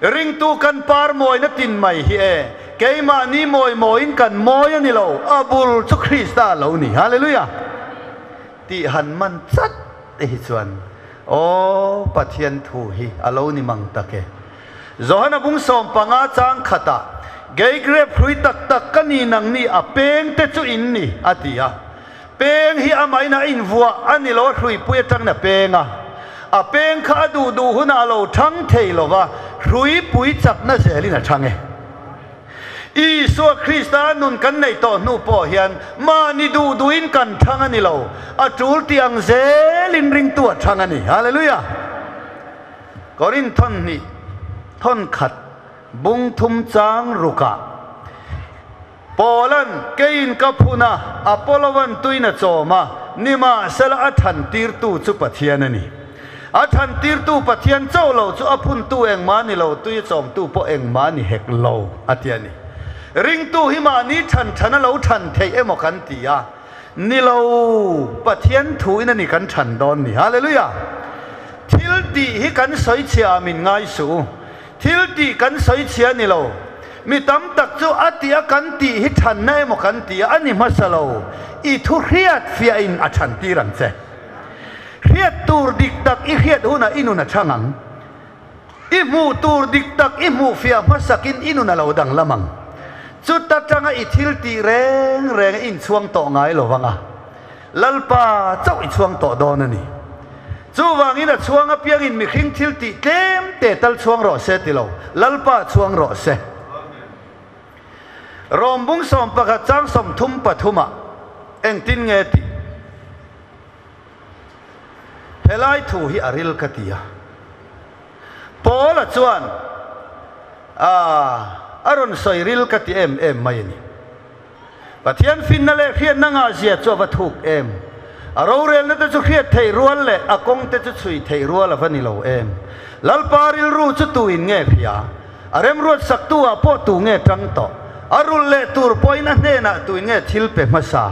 Speaker 8: Ringtu kan par mawina tin mai hi e, keimahni mawi mawiin kan mawi a ni lo, a bul chu Krista a lo ni. Hallelujah! Tih han man chat te hi chuan aw Pathian thu hi a lo ni mang tak e. Johana bung 15 chang khatah, Gei grep hrui tak tak ka ni nang ni a peng te chu in ni, a ti a. Peng hi amahin a invuah a ni lo a hruipui atangin a peng a. A peng kha a duh duh hunah a lo thang thei lo va, hruipui chakna zelin a thang e. Isua Krista nun kan neih tawh hnu pawh hian mahni duh duhin kan thang a ni lo, a tul tih ang zelin ringtu a thang a ni. Hallelujah! Korinth thawn hnih, thawn khat, bung thum chang rukah Paula'n keiin ka phun a, Apollova'n tuin a chawm a, nimahsela a than tirtu chu Pathian a ni. A than tirtu Pathian chauh lo chu a phuntu engmah ni lo, tui a chawmtu pawh engmah ni hek lo, a ti a ni. Ringtu hi mahni than than a lo than theih emaw kan ti a, Ni lo, Pathian thuin a ni kan chhan dawn ni. Hallelujah! Thil tih hi kan sawi chhia ah min ngai suh u. Thil tih kan sawi chhia ni lo. Mi tam tak chu a tih a kan tih hi chhanna emaw kan ti a, a ni hmasa lo. I thu hriat fiah in a chhan tir ang che. Hriat tur dik tak i hriat hunah i nun a chhang ang. I hmuh tur dik tak i hmuh fiah hmasakin i nun a lo danglam ang. Chuta tanga i thil tih reng reng i inchhuang tawh ngai lo vang a, Lalpa chauh i chhuang tawh dawn a ni. Chuvangin a chhuang apiangin mihring thil tih tlem te tal chhuang rawh se ti lo, Lalpa chhuang rawh se. Rom bung 11 chang 33 ah engtin nge tih? Helai thu hi a ril ka ti a. Paula chuan, Aaa, a rawn sawi ril ka ti em em mai a ni. Pathian finna leh hriatna ngahzia chu a va thuk em. A rorelna te chu hriat theih rual leh a kawng te chu chhui theih rual a va ni lo em. Lalpa rilru chu tuin nge hria? A remruat saktu ah pawh tu nge tang tawh? A rulh leh tur pawhin a hnenah tuin nge thil pe hmasa?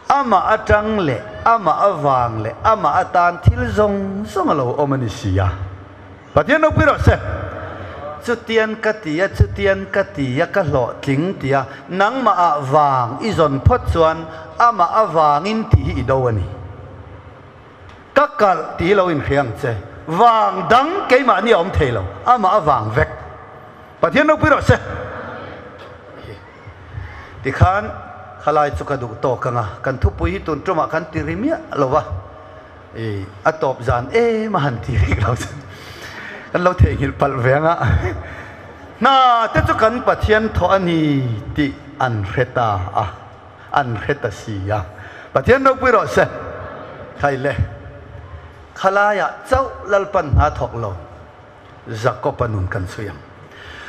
Speaker 8: Amah atang leh amah avang leh amah atan thil zawng zawng a lo awm a ni si a. Pathian ropui rawh se. Chutian ka ti a, chutian ka ti a, ka hlawhtling ti a, nangmah ah vang i zawn phawt chuan amah avangin tih hi i do a ni. Ka kalh tih hi lo inhria ang che. Vang dang keimahni a awm thei lo, amah avang vek. Pathian ropui rawh se. Tikhan khalai chu ka duh tawk ang a, kan thupui hi tun tumah kan ti ri miah lo va, i a tawp zan em a han ti rih lo chu kan lo theihnghilh palh ve ang a. Hna te chu kan Pathian thawh a ni tih an hre ta a, an hre ta si a. Pathian ropui rawh se. Khai le, khalaiah chauh Lalpan hna thawk lo. Jakob-a nun kan chhui ang.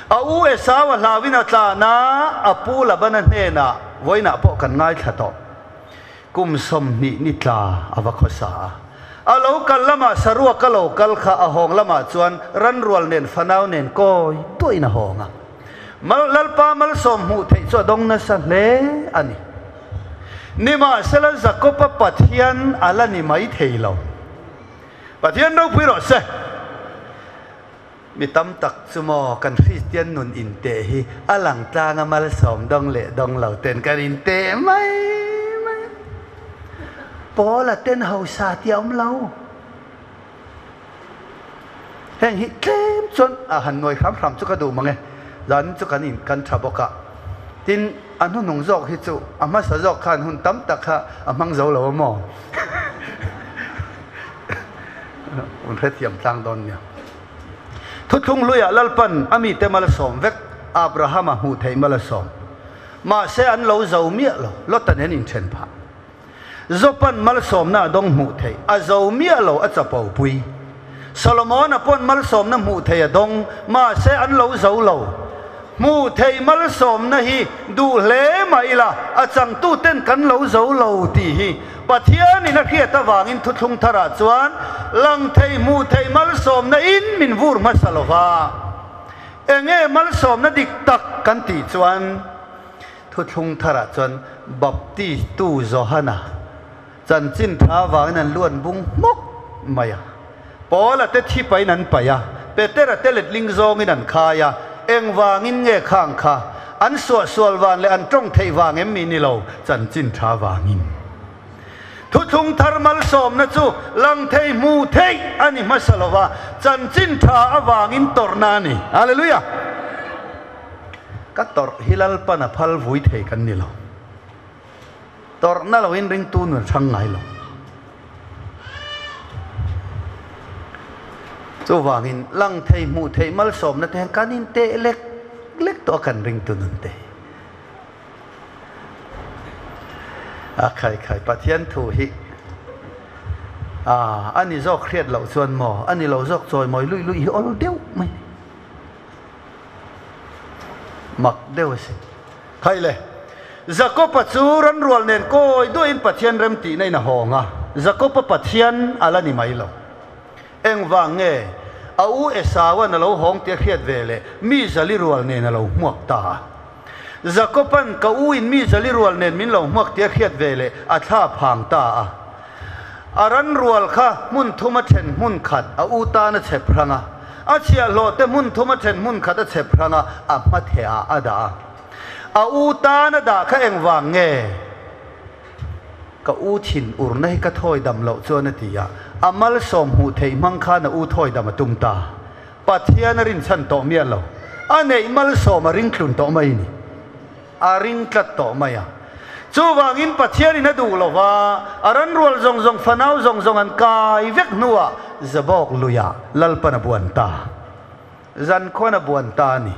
Speaker 8: A u Esau-a hlauin a tlan a, a pu Labana hnenah vawiinah pawh kan ngaithla tawh. Kum 20 ni tla a va khawsa a. A lo kal lamah saruak a lo kal kha a hawng lamah chuan ranrual nen fanau nen kawi duahin a hawng a. Mal Lalpa malsawm hmuh theih chu a dawng nasa hle a ni. Nimahsela Jakob-a Pathian a la ni mai thei lo. Pathian ropui rawh se. Mi tam tak chu maw kan Kristian nun inteh hi a lang tlang a malsawm dawng leh dawng lo ten kan inteh mai mai a. Paula ten hausa tih a awm lo. Heng hi tlem chuan a han nuai hram hram chu ka duh mang e. Zanin chu kan in kan tha bawk a. Tin, a hnuhnung zawk hi chu a hmasa zawk khan hun tam tak kha a hmang zo lo a maw? Un hrethiam tlang dawn nia. Thuthlung hluiah Lalpan a mite mal a sawm vek, Abrahama hmuh theih mal a sawm. Mahse an lo zo miah lo, Lota nen inthen phah. Jopan malsawmna a dawng hmuh theih, a zo miah lo a chapo pui. Solomona pawn malsawmna hmuh theih a dawng, mahse an lo zo lo. Hmuh theih malsawmna hi duh hle mah ila a changtu ten kan lo zo lo tih hi Pathianin a hriat avangin thuthlung tharah chuan lang thei hmuh theih malsawmna in min vur hmasa lo va. Enge malsawmna dik tak kan tih chuan Thuthlung tharah chuan Baptistu Johana chanchin tha avangin an luan bung hmawk mai a. Paula te thi pahin an paih a, Petera te letling zawngin an khai a, engvangin nge khang kha an suahsual van leh an tawng theih vang em mi ni lo, chanchin tha vangin. Thuthlung thar malsawmna chu lang thei hmu theih a ni hmasa lo va, chanchin tha avangin tawrhna a ni. Hallelujah! Ka tawrh hi Lalpan a phal vui thei kan ni lo. Tawrhna loin ringtu nun a chhang ngai lo. Chuvangin lang thei hmuh theih malsawmna te hian kan inteh lek lek tawh a kan ringtu nun te hi. A khai khai Pathian thu hi a a ni zawk hriat loh chuan maw a ni lo zawk chawimawi luih luih hi awl deuh mai. Mak deuh a si. Khai le, Jakob-a chu ranrual nen kawi duahin Pathian rem tihna in a hawng a, Jakob-a Pathian a la ni mai lo. Engvang nge a u Esau-an a lo hawng tih a hriat ve leh mi zali rual nen a lo hmuak ta a. Jakob-an ka u in mi zali rual nen min lo hmuak tih a hriat ve leh a thla phang ta a. A ranrual kha hmun thum a then hmun khat a u tan a chhep hrang a, a chhiahhlawh te hmun thum a then hmun khat a chhep hrang a, a hma theh ah a dah a. A u tan a dah kha engvang nge? Ka u thin urna hi ka thawi dam loh chuan a ti a, a malsawm hmuh theih hmang khan a u thawi dam a tum ta. Pathian a rinchhan tawh miah lo, a neih malsawm a ringtlun tawh mai ni. A ring tlat tawh mai a. Chuvangin Pathianin a duh lo va, a ranrual zawng zawng fanau zawng zawng an kai vek hnuah Zabawk luiah Lalpan a buan ta. Zankhuan a buan ta a ni.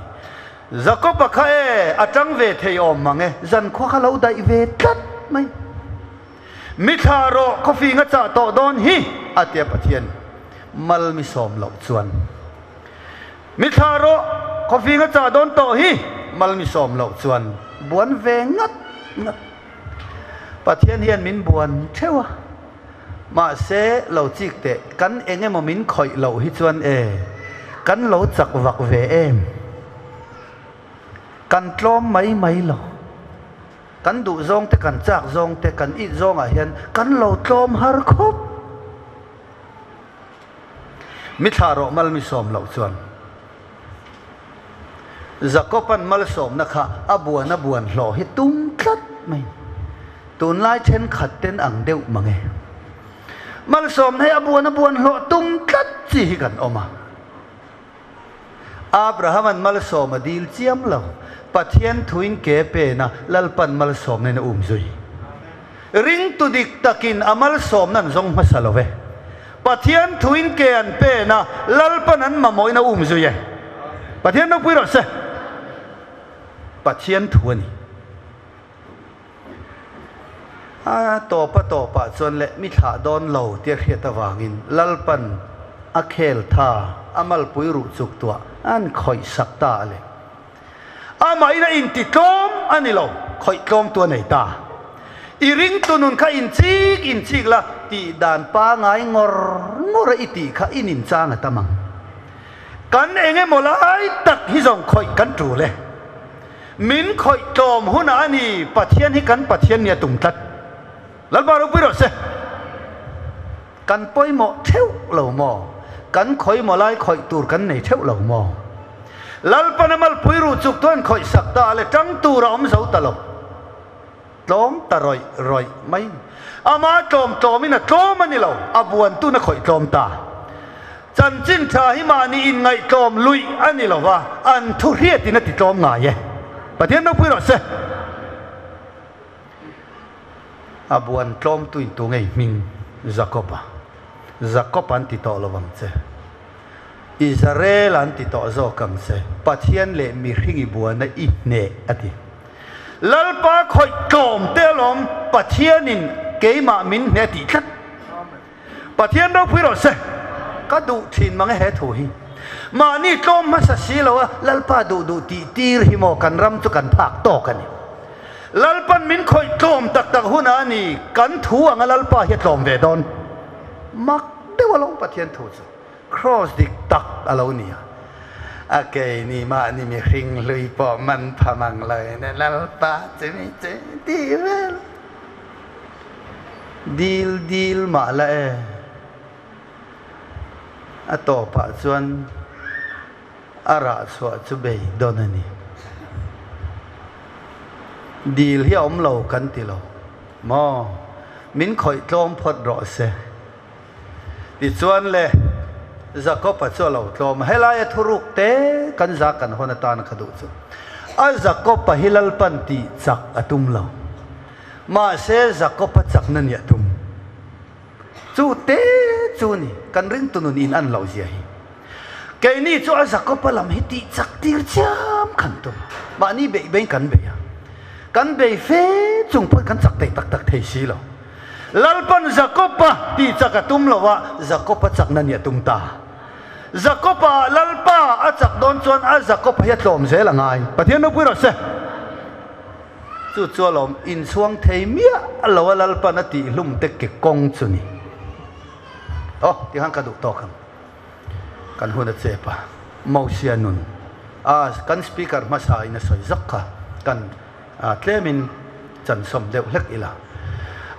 Speaker 8: Jakob-a kha e, a tang ve thei awm mang e, zankhua kha lo daih ve tlat mai. Mi thla rawh, khawfing a chah tawh dawn hi, a tia Pathian mal mi sawm loh chuan. Mi thla rawh, khawfing a chah dawn tawh hi, mal mi sawm loh chuan buan ve ngat ngat. Pathian hian min buan theuh a, mahse lo chik teh, kan eng emaw min khawih loh hi chuan e, kan lo chak vak ve em? Kan tlawm mai mai lo. Kan duh zawng te, kan chak zawng te, kan it zawngah hian kan lo tlawm har khawp. Mi thla rawh mal mi sawm loh chuan Jakob-a'n malsawmna kha a buan a buan hlawh hi tum tlat mai. Tunlai thenkhat ten ang deuh mang e. Malsawmna hi a buan a buan hlawh tum tlat chi hi kan awm a. Abraham-a'n malsawm a dil chiam lo. Pathian thuin ke pen a, Lalpa'n malsawmna in a um zui. Ringtu dik takin a malsawmna an zawng hmasa lo ve. Pathian thuin ke an pen a, Lalpa'n an mamawhin a um zui e. Pathian ropui rawh se. Pathian thu a ni. A tawp a tawpah chuan leh mi thlah dawn lo tia hriat avangin Lalpa'n a khel tha, a malpui ruh chuk tuah an khawih sak ta a le. Amahin a intitlawm a ni lo, khawih tlawmtu a nei ta. I ringtu nun kha inchik inchik la, tih dan pangai ngawr ngawr a i tih kha i nin chang a tam ang. Kan eng emaw lai tak hi zawng khawih kan tul e. Min khawih tlawm hunah a ni, Pathian hi kan Pathian nia tum tlat. Lalpa ropui rawh se. Kan pawimawh theuh lo maw? Kan khawih maw lai khawih tur kan nei theuh lo maw? Lalpana malpui ruh chuk tuan khawih sak ta le tang tur a awm zo ta lo. Tlawm ta rawih rawih mai. Ama tlawm tlawmin a tlawm a ni lo, a buantun a khawih tlawm ta. Chanchin tha hi mahni inngaihtlawm luih a ni lo va, an thu hriatin a ti tlawm ngai e. Pathian ropui rawh se. A buan tlawmtuin tu ngei hming Jakob-a? Jakob an ti tawh lo vang che. Israel an ti tawh zawk ang che. Pathian leh mihring i buana i hneh a ti. Lalpa khawih tlawm te alawm Pathianin keimah min hneh a tih tlat. Pathian ropui rawh se. Ka duh thin mang e he thu hi. Mahni tlawm hmasa si lo a Lalpa duh duh tih tir hi maw kan ram chu kan phak tawk a ni. Lalpan min khawih tlawm tak tak hunah a ni kan thu anga Lalpa hi a tlawm ve dawn. Mak deuh alawm Pathian thu chu. Kraws dik tak a lo ni a. A keini mahni mihring hlui pawh man pha mang lo in e Lalpa chumi chu ti vel. Dil dil mah la e. A tawpah chuan a rah chhuah chu bei dawn a ni. Dil hi a awm lo kan ti lo maw? Min khawih tlawm phawt rawh se. Tichuan le, Jakob-a chu a lo tlawm a, helaia thuruk te kan za kan hawn atana ka duh chu. A Jakob-a hi Lalpan tih chak a tum lo. Mahse Jakob-a chakna nih a tum. Chu te chu ni, kan ringtu nun in an loh zia hi. Keini chu a Jakob-a lam hi tih chak tir chiam kan tum. Mahni beih beiin kan bei a. Kan bei fe chung pawhin kan chak thei tak tak thei si lo. Lalpan Jakob-a tih chak a tum lo a, Jakob-a chakna nih a tum ta. Jakob-a Lalpa a chak dawn chuan a Jakob-a hi a tlawm zel a ngai. Pathian ropui rawh se. Chu chu alawm inchhuang thei miah lo a Lalpan a tih hlum te ke kawng chu ni. Aw, tikhan ka duh tawk ang. Kan hun a chep a, Mosia nun a kan speaker hmasa in a sawi zak kha kan tlemin chansawm deuh hlek ila.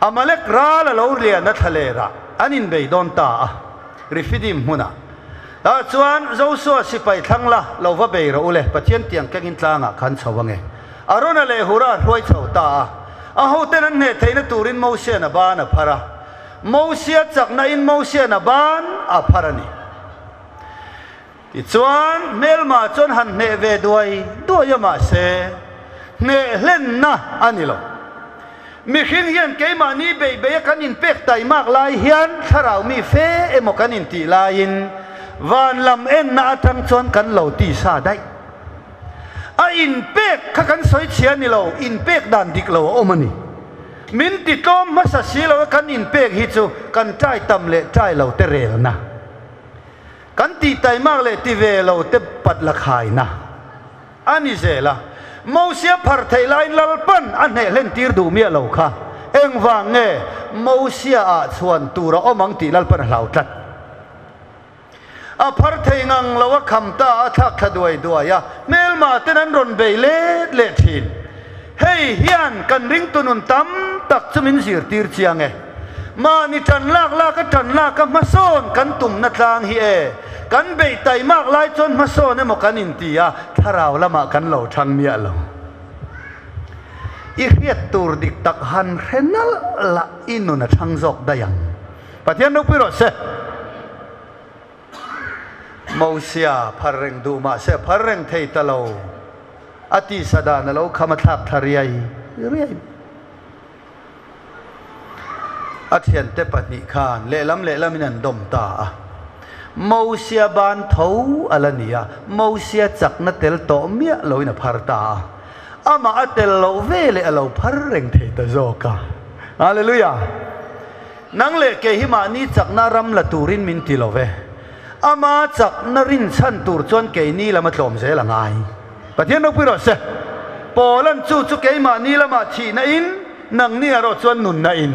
Speaker 8: Amalek ral a lo rian a thlaler ah an inbei dawn ta a, Refidim hmunah. Tah chuan Joshua sipai thlang la lo va bei rawh u le, Pathian tiang kengin tlangah khan chho ange. Arona leh Hura a hruai chho ta a, a hoten an hneh theihna turin Mosia'n a ban a phar a. Mosia chakna in Mosia'n a ban a phar a ni. Tichuan, hmelma chuan han hneh ve duai duai a mahse, hneh hlenna a ni lo. Mihring hian keimahni beih beih a kan inpek taimak lai hian thlarau mi fe emaw kan intih laiin van lam enna atang chuan kan lo tisa daih. A inpek kha kan sawi chhia ni lo, inpek dan dik lo a awm a ni. Min ti tlawm hmasa si lo a kan inpek hi chu kan trai tam leh trai lo te relna. Kan tih taimak leh ti ve lo te pat la khaina a ni zel a. Mosia phar theih laiin Lalpan a hneh hlen tir duh miah lo kha engvang nge Mosia ah chhuan tur a awm ang tih Lalpan a hlau tlat. A phar thei ngang lo a kham ta a thlak thla duai duai a, hmelma ten an rawn bei let leh thin. Hei hian kan ringtu nun tam tak chu min zirtir chiang e. Mahni tan lak lak a tan lak a hmasawn kan tumna tlang hi e. Kan beih taimak lai chuan hmasawn emaw kan inti a, thlarau lamah kan lo thang miah lo. I hriat tur dik tak han hre nalh lah i nun a thang zawk daih ang. Pathian ropui rawh se. Mosia phar reng duh mah se phar reng thei ta lo. A tisa dan a lo kham a thlak thla riai riai. A thiante pahnih khan lehlam lehlamin an dawm ta a. Mosia ban tho a la ni a, Mosia chakna tel tawh miah loin a phar ta a. Amah a tel loh ve leh a lo phar reng thei ta zawk a. Hallelujah! Nang leh kei hi mahni chakna ram la turin min ti lo ve. Ama chakna rinchhan tur chuan keini lam a tlawm zel a ngai. Pathian ropui rawh se. Paula'n chu chu keimahni lamah thihna in Nangni erawh chuan nunna in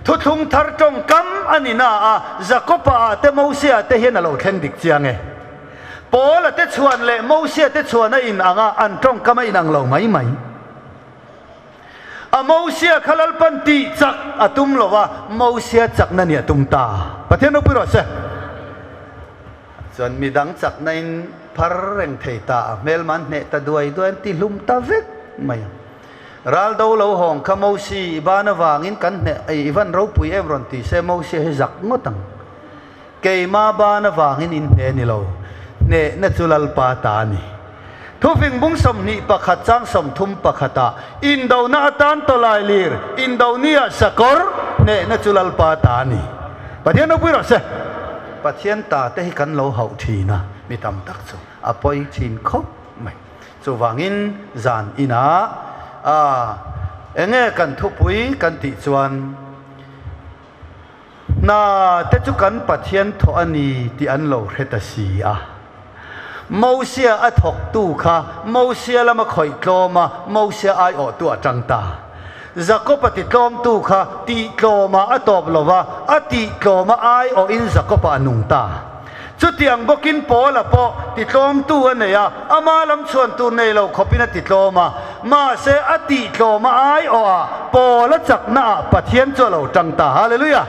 Speaker 8: thuthlung thar tawngkam a ni na a, Jakoba ah te Mosia ah te hian a lo thleng dik chiang e. Paula te chhuan leh Mosia te chhuan a in ang a, an tawngkam a inang lo mai mai. A Mosia kha Lalpan tih chak a tum lo a, Mosia chakna nih a tum ta. Pathian ropui rawh se. Chuan midang chakna in phar reng thei ta a, hmelma an hneh ta duai duai an ti hlum ta vek mai a. Ral do lo hawng kha Mosi i ban avangin kan hneh i van ropui em rawn ti se Mosia hi zak ngawt ang. Keima ban avangin in hneh ni lo, hnehna chu Lalpa ta a ni. Thufing bung 21 chang 31 ah indona atan tawlai lir, indonia sakawr, hnehna chu Lalpa ta a ni. Pathian ropui rawh se. Pathian ta te hi kan lo hauh thin a, mi tam tak chu a pawi thin khawp mai. Chuvangin zan inah a enge kan thupui kan tih chuan, Hna te chu kan Pathian thawh a ni tih an lo hre ta si a. Mosia a thawktu kha Mosia lama khawih tlawm a, Mosia aiawhtu a tang ta. Jakob-a ti tlawmtu kha tih tlawmah a tawp lo va, a tih tlawma aiawhin Jakob-a a nung ta. Chutiang bawkin Paula pawh ti tlawmtu a nei a, ama lam chhuan tur nei lo khawpin a ti tlawm a. Mahse, a tih tlawma aiawhah Paula chaknaah Pathian chu a lo tang ta. Hallelujah!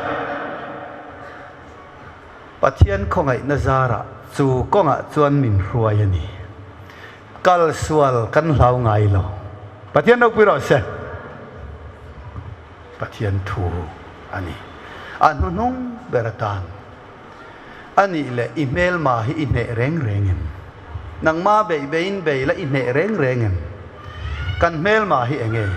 Speaker 8: Pathian khawngaihna zarah chu kawngah chuan min hruai a ni. Kal sual kan hlau ngai lo. Pathian ropui rawh se. Pathian thu a ni. A hnuhnung ber atan. A nih leh i hmelma hi i hneh reng reng em? Nangma beih beiin bei la i hneh reng reng em? Kan hmelma hi eng nge?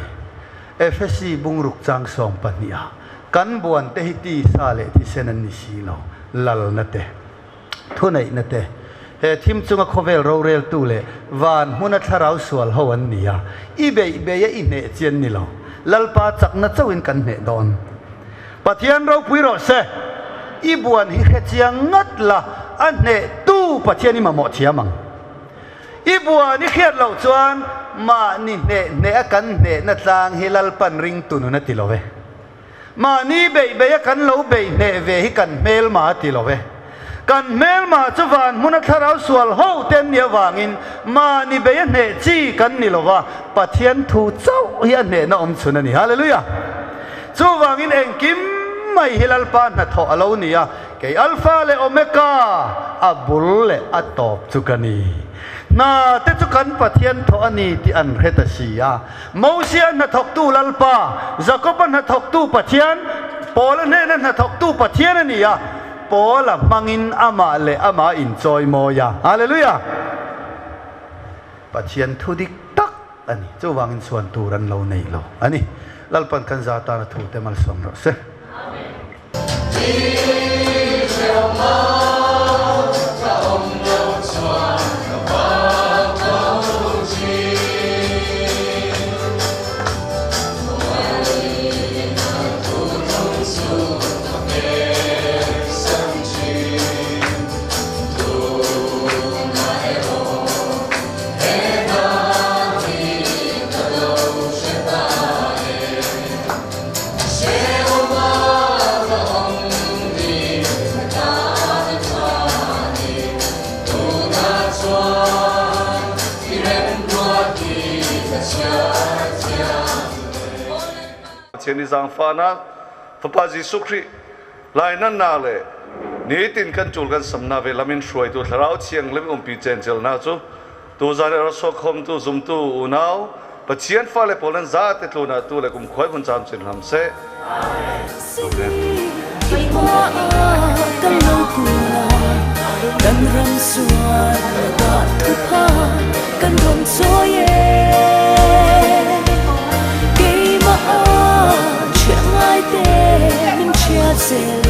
Speaker 8: Efesi bungruk chang 12 ah kan buan te hi tisa leh thisen an ni si lo, lalna te, thuneihna te, he thim chunga khawvel roreltu leh van hmuna thlarau sual ho an ni a, i beih bei a i hneh chi an ni lo. Lalpa chakna chauhin kan hneh dawn. Pathian ropui rawh se, i buan hi hre chiang ngat la, a hnehtu Pathian i mamawh thiam ang. I buan i hriat loh chuan mahni hneh hneh a kan hnehna tlang hi Lalpan ringtu nun a ti lo ve. Mahni beih beih a kan lo beih hneh ve hi kan hmelma a ti lo ve. Kan hmelma chu van hmuna thlarau sual ho te an nih avangin mahni beih a hneh chi kan ni lo va, Pathian thu chauh hi a hnehna awm chhun a ni. Hallelujah! Chuvangin engkim mai hi Lalpa hnathawh a lo ni a, kei Alpha leh Omega, a bul leh a tawp chu ka ni. Hna te chu kan Pathian thawh a ni tih an hre ta si a. Mosia hnathawktu Lalpa, Jakoba hnathawktu Pathian, Paula hnena hnathawktu Pathian a ni a, Paula hmangin amah leh amah inchawi mawi a. Hallelujah! Pathian thu dik tak a ni. Chuvangin chhuan tur an lo nei lo a ni. Lalpan kan za tana thu te malsawm rawh se.
Speaker 9: Pathian i zaangfahnak Fapa Jesuh Khrih lainatnak le nitin kan ṭul kan samnak ve lam in hruaitu Thlarau Thianghlim umpi cenchelnak cu tuzan i rawsawkhawmtu zumtu unau Pathian fale pawl nan zate tlun ah tu le kumkhua hun caam chin hram seh. Amen.
Speaker 1: Kan ram sual ka thupha kan ram chawi keimah a ngai te min hria zel.